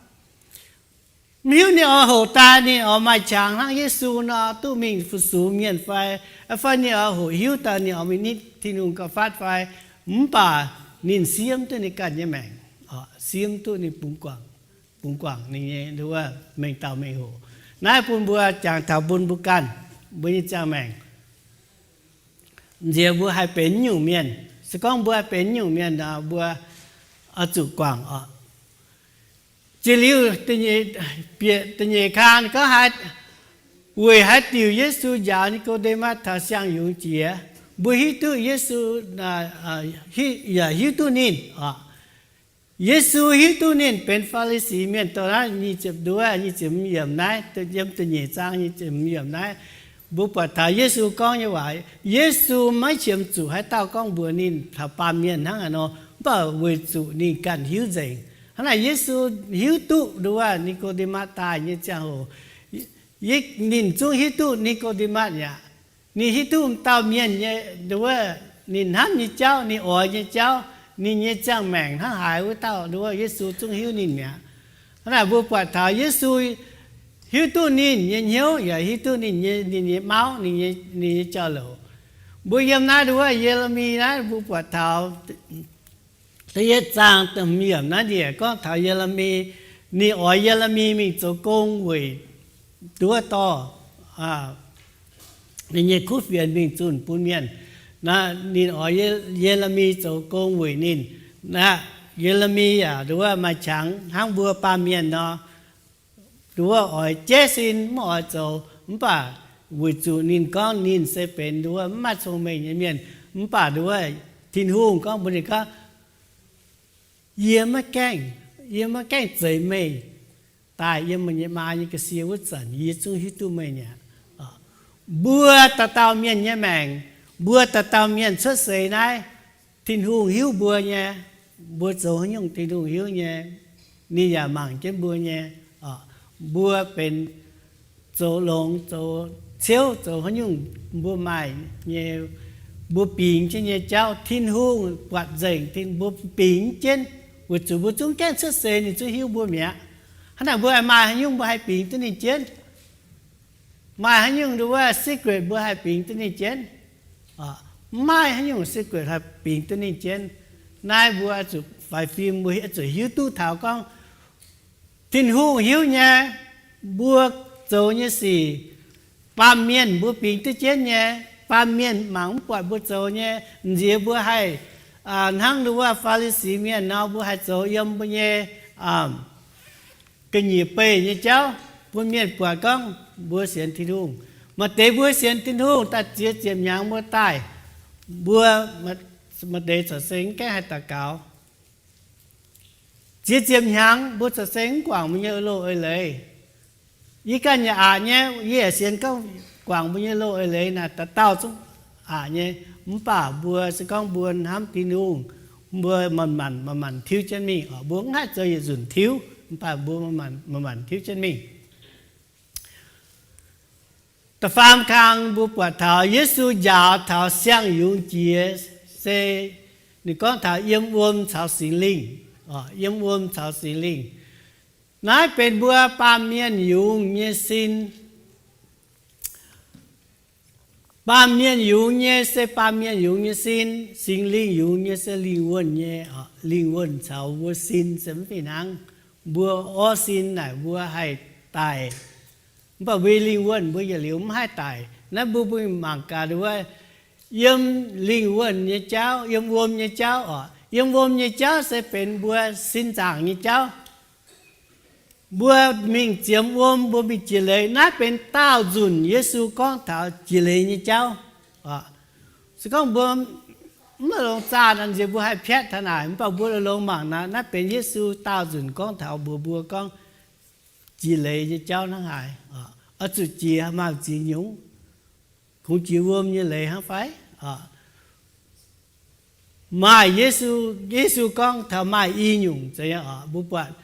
Mv hiuv ninh oix hoqc daaih ninh oix maaih qangx hnangv Yesu nor duqv mingh fu-sux mienh fai, fai ninh oix hoqc hiuv daaih ninh oix mingh nitv Tin-Hungh gauh fatv fai. Mv baac ninh siemv duqv ninh ganh nyei maengc, siemv duqv ninh bungx guangc, bungx guangc ninh nyei nduov mengh dauh mengh hoc. Naaiv bun mbuo jangx taux bun mbuo ganh, mbuo nyei ziangh maengc, nziex mbuo haih benx nyungc mienh. Se gorngv mbuo haih benx nyungc mienh nor, mbuo oix zuqc guangc oc. Jiex liuz, bieqc da'nyeic kang gorngv haaix, weic haaix diuc Yesu njaaux Ni^ko^nde^matv taux siang-yungz jiex. Mbuo hiuv duqv Yesu, yaac hiuv duqv ninh oc. Yesu hiuv duqv ninh benx Faa^li^si mienh. Dongh naaiv nyic ziepc nduov, nyic ziepc hmz yiemc naaiv, yiem da'nyeic zaang nyic ziepc hmz yiemc naaiv, mbuo buatc taux Yesu gorngv nyei waac. Yesu maiv qiemx zuqc haaix dauh gorngv mbuox ninh taux baamh mienh hnangv haaix nor, mv baac weic zuqc ninh ganh hiuv nzengc. Hnangv naaic Yesu hiuv duqv nduov Ni^ko^nde^matv daaih nyei ziangh hoc, ninh zungv hiuv duqv Ni^ko^nde^matv aqv. Ninh hiuv duqv dauh mienh nyei nduov, ninh hnamv nyei jauv, ninh oix nyei jauv, ninh nyei ziangh maengc hnangv haaix, wuov dauh nduov Yesu zungv hiuv ninh mi'aqv. Hnangv naaic mbuo buatc taux Yesu hiuv duqv ninh nyei hnyouv, yaac hiuv duqv ninh nyei, ninh nyei mauv, ninh nyei, ninh nyei jauv-louc. Mbuo yiem naaiv nduov Ye^le^mi naaiv mbuo buatc taux da'yietv zaang da'hmz yiemc naaiv njiec gorngv taux Ye^le^mi. Ninh oix Ye^le^mi mingh zoux gong weic nduov dorh ninh nyei kuv fienx mingh zunh bun mienh. Ninh oix Ye^le^mi zoux gong weic ninh. Ye^le^mi yaac nduov maaih qangx hnangv mbuo baamh mienh nor, nduov oix jaiv sin mv oix zoux, mv baac weic zuqc ninh gorngv ninh se benx nduov mv maaih cong-mengh nyei mienh, mv baac nduov Tin-Hungh gorngv mbuox ninh gorngv, Yie maiv gaengh, yie maiv gaengh zeix meih daaih yiem meih nyei maa nyei ga'sie wuov zanc yie zungv hiuv duqv meih mi'aqv. Mbuo dauh dauh mienh nyei maengc, mbuo dauh dauh mienh cuotv seix naaiv, Tin-Hungh hiuv mbuo nyei. Mbuo zoux haaix nyungc Tin-Hungh hiuv nyei. Ninh yaac mangc jienv mbuo nyei. Mbuo benx zoux longx, zoux ciouv, zoux haaix nyungc mbuo maaih nyei, mbuo bingx jienv nyei jauv Tin-Hungh buatc nzengc, mbuo bingx jienv, weic zuqc mbuo zungv gaengh cuotv seix ninh zungv hiuv mbuo mi'aqv. Hnangv naaic mbuo maaih haaix nyungc mbuo haih bingx duqv ninh jienv? Maaih haaix nyungc nduov secret mbuo haih bingx duqv ninh jienv? Mv maaih haaix nyungc secret haih bingx duqv ninh jienv. Naaiv mbuo zuqc faix fim, mbuo zuqc hiuv duqv taux gorngv Tin-Hungh hiuv nyei, mbuo zoux nyei sic, baamh mienh mbuo bingx duqv jienv nyei, Baamh mienh mangc mv buatc mbuo zoux nyei. Nziex mbuo haih hnangv nduov Faa^li^si Mienh nor, mbuo haih zoux yiem mbuo nyei ga'nyiec beih nyei jauv bun mienh buatc gorngv mbuo sienx Tin-Hungh. Maaih deix mbuo sienx Tin-Hungh daaih ziex ziepc hnyangx mbuo daaih, mbuo maaih deix corc se mv gaengh haih daux gaux. Ziex ziepc hnyangx mbuo corc se mv guangc mbuo nyei loz-eix leiz. Yie ganh yaac aqc nyei, yie yaac sienx gorngv guangc mbuo nyei loz-eix leiz naaic dauh dauh zungv aqc nyei. Mv baac mbuo se gorngv mbuo hnamv Tin-Hungh, mbuo manc-manc manc-manc tiuv jienv mingh. Mbuo mv haih zoux yietc nzunc tiuv, mv baac mbuo manc-manc tiuv jienv mingh. Da'faam kang mbuo buatc taux Yesu njaaux taux siang-yungz jiex se ninh gorngv taux yiem wuom caux Singx Lingh. Yiem wuom caux Singx Lingh. Naaiv benx mbuo baamh mienh yungz nyei sin. Baamh mienh yungz nyei se baamh mienh yungz nyei sin. Singx Lingh yungz nyei se lingh wuonh nyei. Lingh wuonh caux mbuo sin se mv fih hnangv. Mbuo orv sin naaic mbuo haih daic, mv baac mbuo lingh wuonh mbuo yietc liuz mv haih daic. Naaiv mbuo mbuo mangc gaax wuov, yiem lingh wuonh nyei jauv, yiem wuom nyei jauv oc. Yiem wuom nyei jauv se benx mbuo sin nzaangc nyei jauv. Mbuo mingh ziemx wuom, mbuo mingh jiex leiz. Naaiv benx daauh nzunc Yesu gorngv taux jiex leiz nyei jauv. Se gorngv mbuo mv longc zaah nziex mbuo haih piatv taux naaic, mv baac mbuo longx mangc naaiv, naaiv benx Yesu daauh nzunc gorngv taux mbuox mbuo gorngv jiex leiz nyei jauv hnangv haaix. Oix zuqc jiex maaih ziex nyungc. Kungx jiex wuom nyei leiz hnangv fai? Maaih Yesu, Yesu gorngv taux maaih i nyungc. Mbuo buatc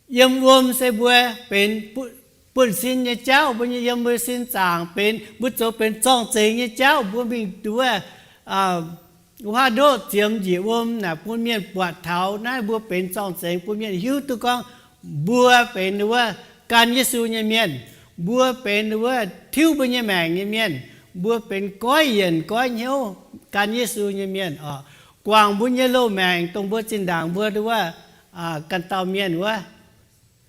yiem wuom se mbuo benx buonv-sin nyei jauv, mbuo nyei yiem mbuo sin zaangc benx, mbuo zoux benx zorng-zengx nyei jauv, mbuo mingh nduov wuov haav ndoqv ziemx njiec wuom naaic bun mienh buatc taux naaiv mbuo benx zorng-zengx, bun mienh hiuv duqv gorngv mbuo benx wuov gan Yesu nyei mienh, mbuo benx wuov tiuv mbuo nyei maengc nyei mienh, mbuo benx goiv yienc goiv hnyouv gan Yesu nyei mienh oc. Guangc mbuo nyei loz-maengc dongh mbuo zinh ndaangc mbuo nduov ganh dauh mienh wuov,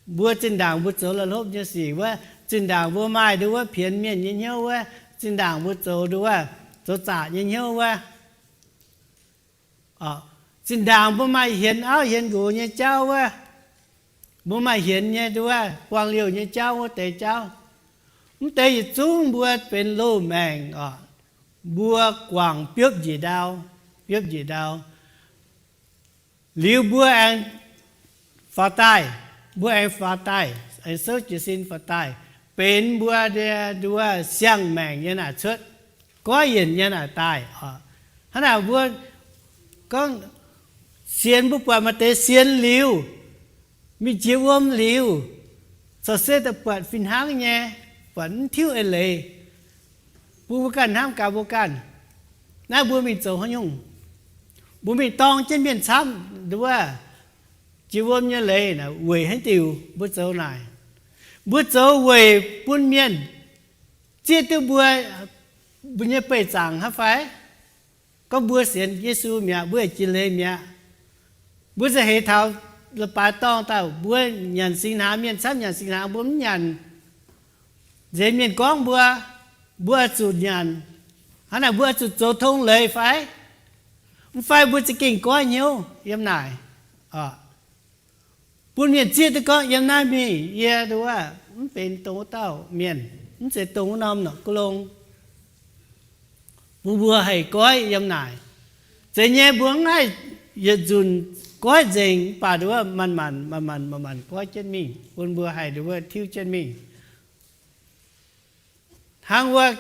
mbuo zinh ndaangc mbuo zoux la'hlopv nyei sic wuov, zinh ndaangc mbuo maaih nduov pienx mienh nyei hnyouv wuov, zinh ndaangc mbuo zoux nduov zoux zaqc nyei hnyouv wuov, zinh ndaangc mbuo maaih hienx auv hienx nqox nyei jauv wuov, mbuo maaih hienx nyei nduov buang liouh nyei jauv wuov deix jauv, mv deix yietc zungv mbuo benx loz-maengc oc. Mbuo guangc biopv njiec ndau, biopv njiec ndau. Liuz mbuo aengx faaux daaih, mbuo aengx faaux daaih, aengx souv jiez sin faaux daaih, benx mbuo nduov siang-maengc nyei naaic cuotv, goiv yienc nyei naaic daaih. Hnangv naaic mbuo gorngv sienx, mbuo buatc maaih deix sienx liuz, mingh jiex wuom liuz, corc se daaih buatc fih hnangv nyei, buatc mv tiuv eix leiz. Bun mbuo ganh hnamv gaax mbuo ganh, naaiv mbuo mingh zoux haaix nyungc? Mbuo mingh dorng jienv mienh camv nduov jiex wuom nyei leiz weic haaix diuc mbuo zoux naaic? Mbuo zoux weic bun mienh zieqv duqv mbuo, mbuo nyei beih zaangc hnangv fai? Gorngv mbuo sienx Yesu mi'aqv, mbuo jiex leiz mi'aqv. Mbuo za'heix taux leiz-baaix dorngh daaih, mbuo nyanc singx hnaangx, mienh camv nyanc singx hnaangx, mbuo mv nyanc. Nzeix mienh gorngv mbuo, mbuo oix zuqc nyanc. Hnangv naaic mbuo oix zuqc zoux tong leiz fai? Mv fai mbuo za'gengh goiv hnyouv yiem naaic, bun mienh zieqv duqv gorngv yiem naaiv mingh yie nduov mv benx dongh wuov dauh mienh, mv zeiz dongh wuov norm norqc guv long. Bun mbuo haih goiv yiem naaic. Zeiz nyei, mbuo mv haih yietc nzunc goiv nzengc, mv baac nduov manc-manc manc-manc manc-manc goiv jienv mingh, bun mbuo haih nduov tiuv jienv mingh. Hnangv wuov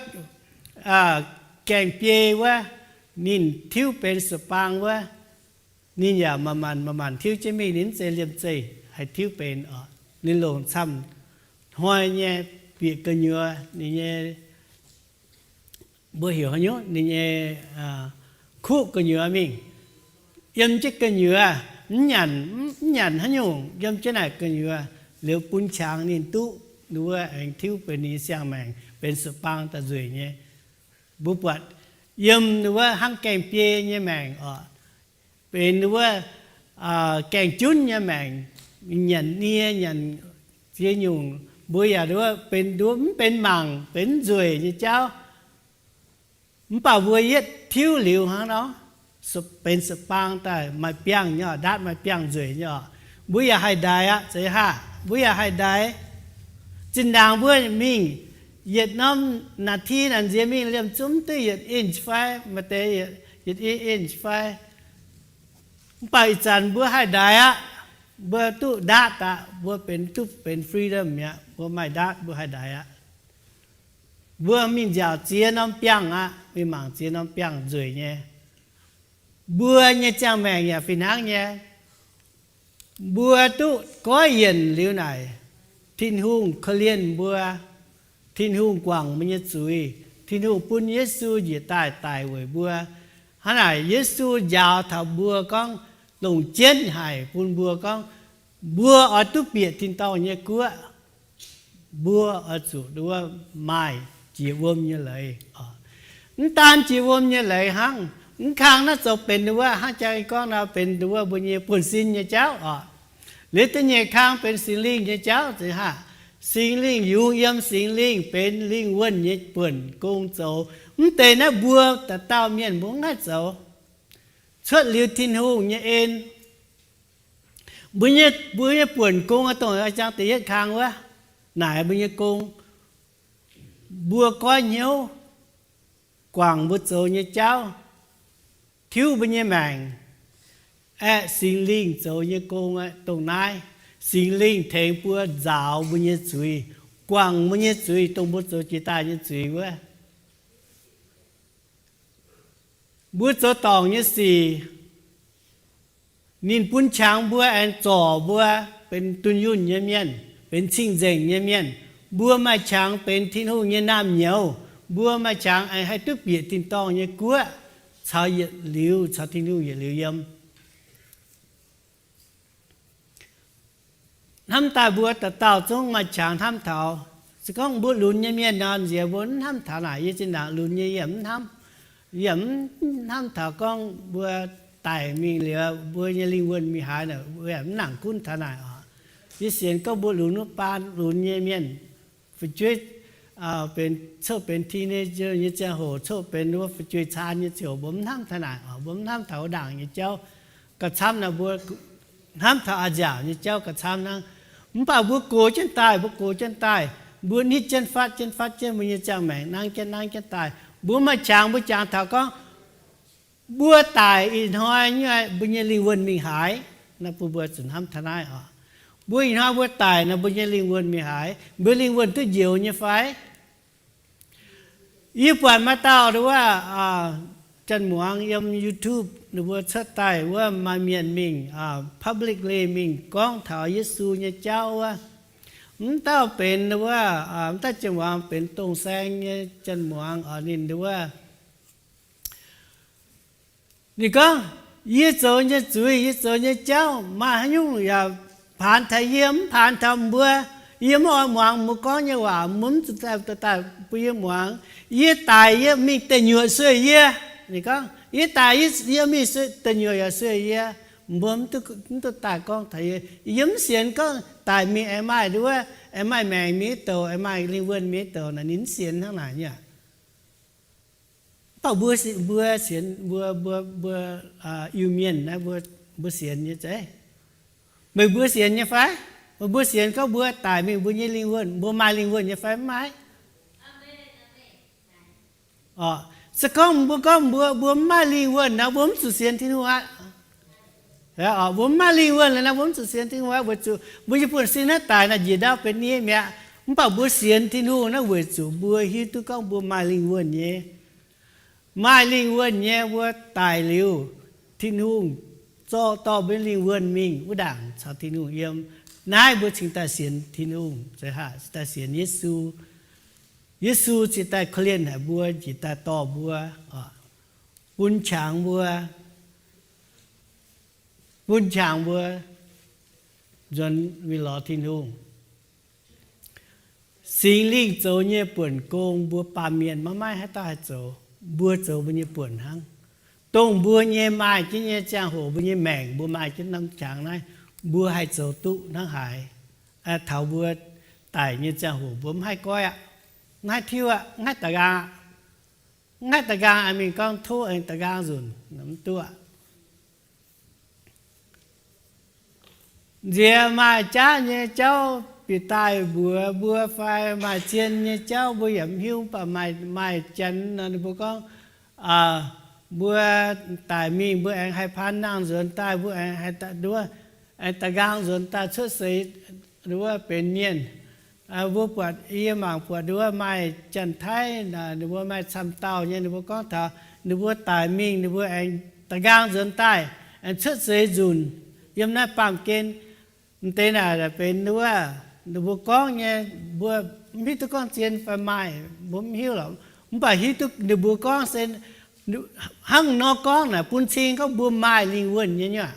gaeng-biei wuov, ninh tiuv benx sa'baang wuov, ninh yaac manc-manc manc-manc tiuv jienv mingh, ninh mv zeiz liemh zeih haih tiuv benx oc. Ninh longc camv hnoi nyei bieqc gu'nyuoz, ninh nyei, mbuo heuc haaix nyungc, ninh nyei kuqv gu'nyuoz mingh. Yiem jienv gu'nyuoz, mv nyanc, mv nyanc haaix nyungc, yiem jienv naaic gu'nyuoz liuz bun qangx ninh duqv nduov aengx tiuv benx ninh nyei siang-maengc, benx sa'baang daaih nzueic nyei. Mbuo buatc yiem nduov hnangv gaeng-biei nyei maengc oc, benx nduov gaeng-junv nyei maengc, nyanc nie nyanc ziex nyungc, mbuo yaac nduov benx nduov mv benx mangc, benx nzueic nyei jauv. Mv baac mbuo yietv tiuv liuz hnangv nor, benx sa'bang daaih maaih biangh nyei, ndaatv maaih biangh nzueic nyei oc. Mbuo yaac haih ndaix aqv, zeiz haac, mbuo yaac haih ndaix. Zinh ndaangc mbuo mingh yietc norm นาที naaic nziex mingh liemh zungv duqv yietc อินช์ fai, maaih deix yietc อินช์ fai. Mv baac ih zanc mbuo haih ndaix aqv. Mbuo duqv ndaatv aqv. Mbuo benx, duqv benx freedom mi'aqv. Mbuo maaih ndaatv, mbuo haih ndaix aqv. Mbuo mingh nziaauc ziex norm biangh aqv, mingh mangc ziex norm biangh nzueic nyei. Mbuo nyei ziangh maengc yaac fih hnangv nyei. Mbuo duqv goiv yienc liuz naaic, Tin-Hungh korv-lienh mbuo, Tin-Hungh guangc mbuo nyei zuiz, Tin-Hungh bun Yesu njiec daaih daic weic mbuo. Hnangv naaic Yesu njaaux taux mbuo gorngv, longc jienv haic bun mbuo gorngv, mbuo oix duqv bieqc tin-dorngh nyei guoqv, mbuo oix zuqc nduov maaih jiex wuom nyei leiz. Mv daan jiex wuom nyei leiz hnangv, mv kang naaiv zoux benx nduov, hnangv jang gorngv nor benx nduov mbuo nyei buonv-sin nyei jauv oc. Liuz da'nyeic kang benx Singx Lingh nyei jauv zeiz haac. Singx Lingh yungz yiem Singx Lingh benx lingh wuonh nyei buonc gong zoux. Mv deix naaiv mbuo dauh dauh mienh mbuo mv haih zoux. Cuotv liuz Tin-Hungh nyei en, mbuo nyei, mbuo nyei buonc gong dongh jang da'yietv kang wuov, naaic mbuo nyei gong, mbuo goiv hnyouv, guangc mbuo zoux nyei jauv, tiuv mbuo nyei maengc, aeqv, Singx Lingh zoux nyei gong dongh naaiv. Singx Lingh tengx mbuo nzaaux mbuo nyei zuiz, guangc mbuo nyei zuiz, dongh mbuo zoux jiex daaih nyei zuiz wuov. Mbuo zoux dorngc nyei sic, ninh bun qangx mbuo aengx zorc mbuo benx dunh yunh nyei mienh, benx cing-nzengc nyei mienh. Mbuo maaih qangx benx Tin-Hungh nyei naamh nyouz. Mbuo maaih qangx aengx haih duqv bieqc tin-dorngh nyei guoqv caux yietc liuz, caux Tin-Hungh yietc liuz yiem. Hnamv daaih mbuo dauh dauh zungv maaih qangx hnamv taux. Se gorngv mbuo lunx nyei mienh nor, nziex mbuo mv hnamv taux naaic. Yie zinh ndaangc lunx nyei yie mv hnamv, yie mv hnamv taux gorngv mbuo daic mingh liuz mbuo nyei lingh wuonh mingh haaix, mv nangc gunv taux naaic oc. Yie sienx gorngv mbuo lunx wuov baan lunx nyei mienh, fu'jueiv benx, coqv benx teenager nyei ziangh hoc, coqv benx wuov fu'jueiv caan nyei ziouc, mbuo mv hnamv taux naaic oc. Mbuo mv hnamv taux wuov ndaangc nyei jauv. Gauh camv naaic mbuo hnamv taux a'nziaauc nyei jauv gauh camv hnangv. Mv baac mbuo gox jienv daaih, mbuo gox jienv daaih, mbuo nitv jienv fatv jienv fatv jienv mbuo nyei ziangh maengc nangv jienv nangv jienv daaih, mbuo maaih qangx mbuo jangx taux gorngv, mbuo daic ih hnoi nyei mbuo nyei lingh wuonh mingh haaix? Naaiv bun mbuo zuqc hnamv taux naaiv oc. Mbuo ih hnoi mbuo daic nor mbuo nyei lingh wuonh mingh haaix? Mbuo lingh wuonh duqv njoux nyei fai? Yie buatc maaih dauh wuov, Janx-muangz yiem YouTube ninh mbuo cuotv daaih wuov maaih mienh mingh publicly mingh gorngv taux Yesu nyei jauv wuov. Mv dauh benx wuov, mv dauh Janx-muangz benx dongh saeng nyei Janx-muangz oc. Ninh wuov, ninh gorngv, yie zoux nyei zuiz, yie zoux nyei jauv maaih haaix nyungc yaac paanx taux yie, mv paanx taux mbuo. Yie mv oix muangx mbuo gorngv nyei waac, mbuo mv zuqc daaih bun yie muangx. Yie daic yie mingh deic nyuoqc sueih yie. Ninh gorngv, yie daic yie mingh deic nyuoqc yaac sueih yie. Mbuo mv duqv daaih gorngv taux yie. Yie mv sienx gorngv daic mingh aengx maaih nduov, aengx maaih maengc mingh douc, aengx maaih lingh wuonh mingh douc naaic, ninh mv sienx hnangv naaic nyei aqv. Mv baac mbuo, mbuo sienx, mbuo, mbuo, mbuo Iu-Mienh naaiv, mbuo, mbuo sienx nyei zeiv. Meih mbuo sienx nyei fai? Meih mbuo sienx gorngv mbuo daic mingh mbuo nyei lingh wuonh, mbuo maaih lingh wuonh nyei fai? Mv maaih. Se gorngv mbuo gorngv mbuo, mbuo mv maaih lingh wuonh nor, mbuo mv zuqc sienx Tin-Hungh aqv. Mbuo mv maaih lingh wuonh nor, mbuo mv zuqc sienx Tin-Hungh aqv, weic zuqc mbuo nyei buonv-sin naaiv daic naaic njiec ndau benx nie mi'aqv. Mv baac mbuo sienx Tin-Hungh naaiv weic zuqc mbuo hiuv duqv gorngv mbuo maaih lingh wuonh nyei. Maaih lingh wuonh nyei mbuo daic liuz, Tin-Hungh zorqv dorh mbuo lingh wuonh mingh wuov ndaangc caux Tin-Hungh yiem. Naaiv mbuo cingx daaih sienx Tin-Hungh, cingx daaih sienx Yesu. Yesu cingx daaih korv-lienh haic mbuo, njiec daaih dorh mbuo, bun qangx mbuo, bun qangx mbuo nzuonx mingh lorz Tin-Hungh. Singx Lingh zoux nyei buonc gong mbuo baamh mienh maiv maaih haaix dauh haih zoux. Mbuo zoux mbuo nyei buonc hnangv. Dongh mbuo nyei maaih jienv nyei ziangh hoc, mbuo nyei maengc, mbuo maaih jienv norm qangx naaiv, mbuo haih zoux duqv hnangv haaix. Taux mbuo daic nyei ziangh hoc mbuo mv haih goiv aqv, mv haih tiuv aqv, mv haih daaih nqaang aqv. Mv haih da'nqaang aengx mingh gorngv tov aengx da'nqaang nzunc, mv duqv. Nziex maaih jaav nyei jauv bieqc daaih mbuox mbuo fai maaih zien nyei jauv mbuo yaac mv hiuv, mv baac maaih, maaih janx nor ninh mbuo gorngv, mbuo daic mingh mbuo aengx haih paan nangh nzuonx daaih, mbuo aengx haih nduov, aengx da'nqaang nzuonx daaih cuotv seix nduov benx mienh. Mbuo buatc, yie mangc buatc nduov maaih Janx-Taiv, ninh mbuo maaih camv dauh nyei, ninh mbuo gorngv taux ninh mbuo daic mingh ninh mbuo aengx da'nqaang nzuonx daaih, aengx cuotv seix nzunc yiem naaiv baamh gen. M'deix naaic benx nduov, ninh mbuo gorngv nyei, mbuo mv hiuv duqv gorngv zien fai maaih, mbuo mv hiuv lorqc. Mv baac hiuv duqv ninh mbuo gorngv se hnangv nor gorngv naaic bun cing gorngv mbuo maaih lingh wuonh nyei nyuoqc.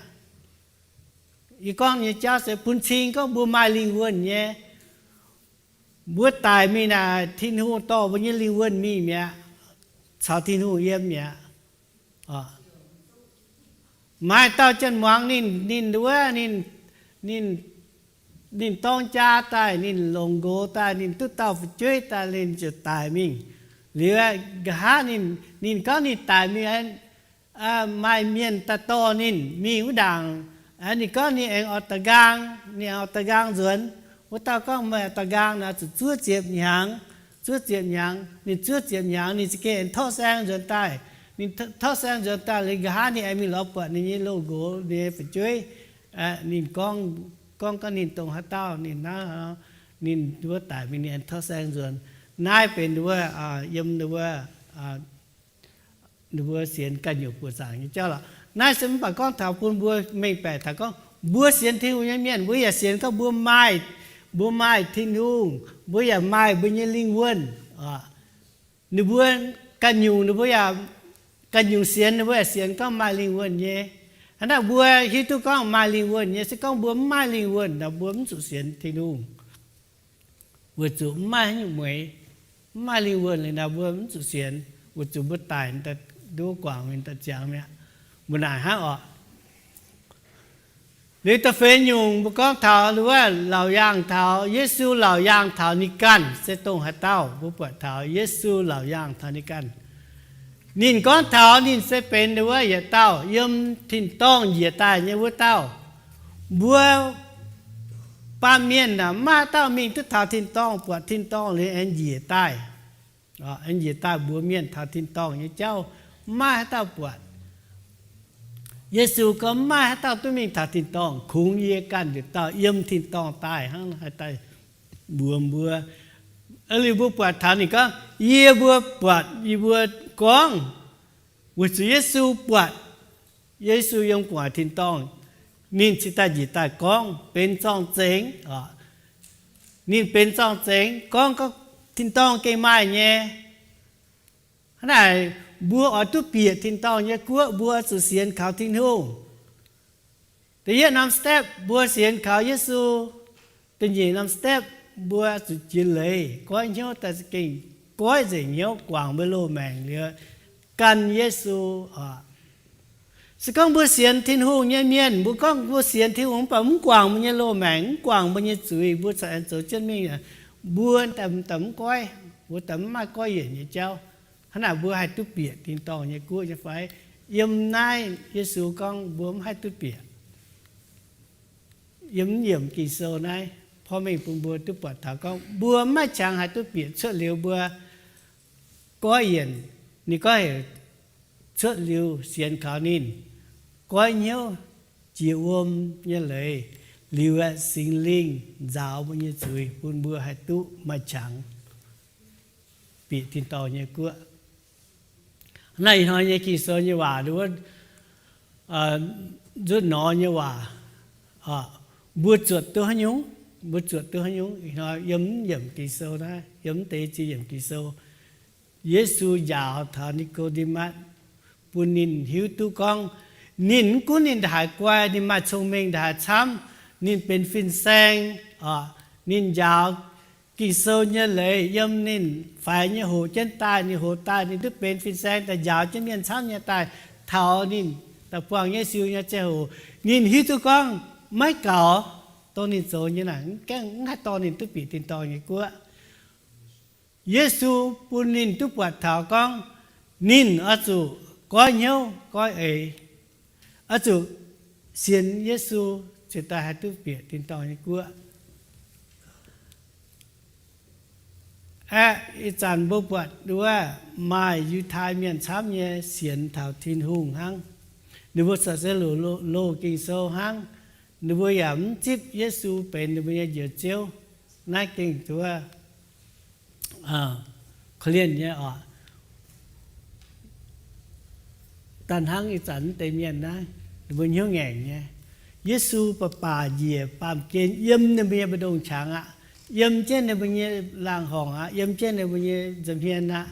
Yie gorngv nyei jauv se bun cing gorngv mbuo maaih lingh wuonh nyei. Mbuo daic mingh naaic Tin-Hungh dorh mbuo nyei lingh wuonh mingh mi'aqv, caux Tin-Hungh yiem mi'aqv. Maaih dauh janx-muangz ninh, ninh nduov, ninh, ninh, ninh dorng jaa daaih, ninh longc nqox daaih, ninh duqv dauh fu'jueiv daaih, ninh ziouc daic mingh. Liuz nqa'haav ninh, ninh gorngv ninh daic mingh, maaih mienh daaih dorh ninh mingh wuov ndaangc. Ninh gorngv ninh aengx oix da'nqaang, ninh aengx oix da'nqaang nzuonx. Wuov dauh gorngv meih da'nqaang naaic zuqc zuov ziepc hnyangx. Zuov ziepc hnyangx, ninh zuov ziepc hnyangx ninh za'gengh aengx torqv saeng nzuonx daaih. Ninh torqv saeng nzuonx daaih liuz nqa'haav ninh aengx mingh lorz buatc ninh nyei loz-nqox, ninh nyei fu'jueiv. Ninh gorngv, gorngv, gorngv ninh dongh haaix dauh, ninh naaiv, ninh wuov daic mingh ninh aengx torqv saeng nzuonx. Naaiv benx wuov, yiem wuov, ninh mbuo sienx ganh nyungc buoqc zaangc nyei jauv lorqc. Naaiv se mv baac gorngv taux bun mbuo mengh baeqc taux gorngv mbuo sienx Tin-Hungh nyei mienh, mbuo yaac sienx gorngv mbuo maaih, mbuo maaih Tin-Hungh, mbuo yaac maaih mbuo nyei lingh wuonh. Ninh mbuo ganh nyungc, ninh mbuo yaac ganh nyungc sienx, ninh mbuo yaac sienx gorngv maaih lingh wuonh nyei. Hnangv naaic mbuo hiuv duqv gorngv maaih lingh wuonh nyei, se gorngv mbuo mv maaih lingh wuonh nor mbuo mv zuqc sienx Tin-Hungh. Weic zuqc mv maaih haaix nyungc mueix, mv maaih lingh wuonh liuz nor mbuo mv zuqc sienx, weic zuqc mbuo daic daaih nduov guangc mingh daaih ziangx mi'aqv. Mbuo naaic hnangv oc. Liuz da'feix nyungc mbuo gorngv taux wuov laauc yaangh taux, Yesu laauc yaangh taux ninh ganh se dongh haaix dauh. Mbuo buatc taux Yesu laauc yaangh taux ninh ganh. Ninh gorngv taux ninh se benx wuov yietc dauh yiem tin-dorngh njiec daaih nyei wuov dauh. Mbuo baamh mienh aah, mv maaih dauh mingh duqv taux tin-dorngh, buatc tin-dorngh liuz aengx njiec daaih. Aengx njiec daaih mbuox mienh taux tin-dorngh nyei jauv, mv maaih haaix dauh buatc. Yesu gorngv mv maaih haaix dauh duqv mingh taux tin-dorngh, kungx yie ganh yietc dauh yiem tin-dorngh daaih hnangv naaiv haih daaih mbuox mbuo. Liuz mbuo buatc taux ninh gorngv, yie mbuo buatc, yie mbuo gorngv, weic zuqc Yesu buatc, Yesu yiem gu'nguaaic tin-dorngh, ninh cingx daaih njiec daaih gorngv benx zorng-zengx. Ninh benx zorng-zengx gorngv, gorngv tin-dorngh gengh maaih nyei. Hnangv naaic, mbuo oix duqv bieqc tin-dorngh nyei guoqv, mbuo zuqc sienx kaux Tin-Hungh. Da'yietv norm step mbuo sienx kaux Yesu. Da'nyeic norm step mbuo zuqc jiex leiz goiv hnyouv daaih za'gengh goiv nzengc hnyouv guangc mbuo loz-maengc liuz gan Yesu oc. Se gorngv mbuo sienx Tin-Hungh nyei mienh, mbuo gorngv mbuo sienx Tin-Hungh mv baac mv guangc mbuo nyei loz-maengc, mv guangc mbuo nyei zuiz, mbuo corc aengx zoux jienv mingh, mbuo daaih mv goiv, mbuo daaih mv maaih goiv yienc nyei jauv. Hnangv naaic mbuo haih duqv bieqc tin-dorngh nyei guoqv nyei fai? Yiem naaiv Yesu gorngv mbuo mv haih duqv bieqc. Yiem yiemc Ging-Sou naaiv porv mengh bun mbuo duqv buatc taux gorngv mbuo mv maaih qangx haih duqv bieqc cuotv liuz mbuo goiv yienc. Ninh gorngv heuc cuotv liuz sienx kaux ninh, goiv hnyouv jiex wuom nyei leiz, liuz aeqv, Singx Lingh nzaaux mbuo nyei zuiz bun mbuo haih duqv maaih qangx bieqc tin-dorngh nyei guoqv. Naaiv ih hnoi nyei Ging-Sou nyei waac nduov, nzutv nor nyei waac, mbuo zuotc duqv haaix nyungc? Mbuo zuotc duqv haaix nyungc? Ih hnoi yiem yiemc Ging-Sou naaiv, yiem deix ziex yiemc Ging-Sou, Yesu njaaux taux Ni^ko^nde^matv, bun ninh hiuv duqv gorngv, ninh mv gunv ninh ndongc haaix guai, ninh maaih cong-mengh ndongc haaix camv, ninh benx fin-saeng, ninh njaaux Ging-Sou nyei leiz yiem ninh faix nyei hoqc jienv daaih. Ninh hoqc daaih ninh duqv benx fin-saeng daaih njaaux jienv mienh camv nyei daaih. Taux ninh daaih buangh Yesu nyei ziangh hoc, ninh hiuv duqv gorngv maiv gaux, dongh ninh zoux nyei naaic mv gaengh mv haih dorh ninh duqv bieqc tin-dorngh nyei guoqv. Yesu bun ninh duqv buatc taux gorngv Ninh oix zuqc goiv hnyouv goiv eix, oix zuqc sienx Yesu, ziouc daaih haih duqv bieqc tin-dorngh nyei guoqv. Aeqv, ih zanc mbuo buatc wuov maaih Yiutai Mienh camv nyei sienx taux Tin-Hungh hnangv. Ninh mbuo corc se loz, loz Ging-Sou hnangv. Ninh mbuo yaac mv zipv Yesu benx ninh mbuo nyei Njoux Ziouv. Naaiv gengh wuov korv-lienh nyei oc. Da'hnangv ih zanc wuov deix mienh naaiv, ninh mbuo hnyouv ngaengc nyei. Yesu baac baac njiec baamh gen yiem ninh mbuo nyei mbu'ndongx qangx aqv, yiem jienv ninh mbuo nyei laangh horngc aqv, yiem jienv ninh mbuo nyei nza'hmien aqv.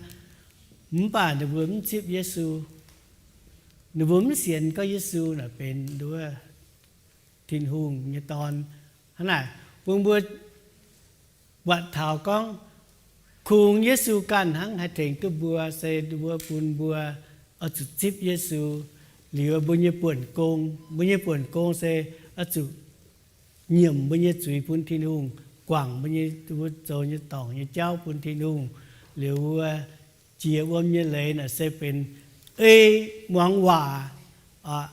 Mv baac ninh mbuo mv zipv Yesu. Ninh mbuo mv sienx gorngv Yesu naaic benx wuov Tin-Hungh nyei Dorn. Hnangv naaic bun mbuo buatc taux gorngv kungx Yesu ganh hnangv haih tengx duqv mbuo, se mbuo, bun mbuo oix zuqc zipv Yesu liuz mbuo nyei buonc gong. Mbuo nyei buonc gong se oix zuqc nyiemc mbuo nyei zuiz bun Tin-Hungh, guangc mbuo nyei, mbuo zoux nyei dorngc nyei jauv bun Tin-Hungh. Liuz wuov jiex wuom nyei leiz naaic se benx ei muangx waac.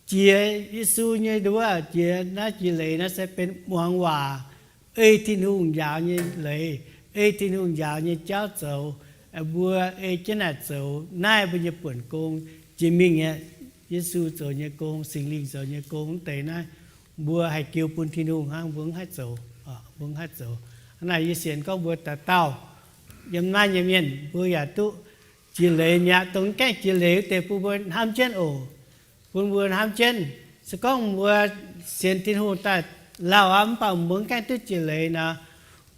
Jiex Yesu nyei nduov, jiex naaiv jiex leiz naaiv se benx muangx waac, ei Tin-Hungh njaaux nyei leiz, ei Tin-Hungh njaaux nyei jauv zoux. Mbuo ei jienv naaic zoux naaiv mbuo nyei buonc gong. Jiex mingh aeqv, Yesu zoux nyei gong, Singx Lingh zoux nyei gong, mv deix naaiv mbuo haih jiu bun Tin-Hungh hnangv, mbuo mv haih zoux, mbuo mv haih zoux. Hnangv naaic yie sienx gorngv mbuo dauh dauh yiem naaiv nyei mienh mbuo yaac duqv jiex leiz mi'aqv. Dongh mv gaengh jiex leiz wuov deix bun mbuo hnamv jienv oc. Bun mbuo hnamv jienv. Se gorngv mbuo sienx Tin-Hungh daaih lauh aqv, mv baac mbuo mv gaengh duqv jiex leiz nor,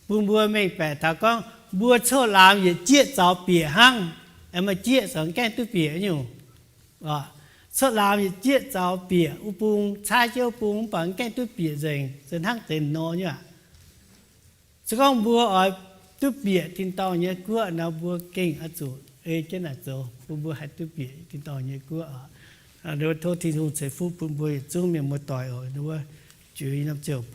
bun mbuo mengh baeqc taux gorngv mbuo coqv laamx yietc jieqv zaux bieqc hnangv. Aengx maaih jieqv caux mv gaengh duqv bieqc nyungc. Coqv laamx yietc jieqv zaux bieqc wuov bung, caaiv jienv wuov bung, mv baac mv gaengh duqv bieqc nzengc, se hnangv deix nor nyei aqv. Se gorngv mbuo oix duqv bieqc tin-dorngh nyei guoqv nor, mbuo gengh oix zuqc ei jienv naaic zoux, bun mbuo haih duqv bieqc tin-dorngh nyei guoqv oc. Tov Tin-Hungh ceix fuqv bun mbuo yietc zungv mienh muoz-doic oc. Wuov, juix norm ziouc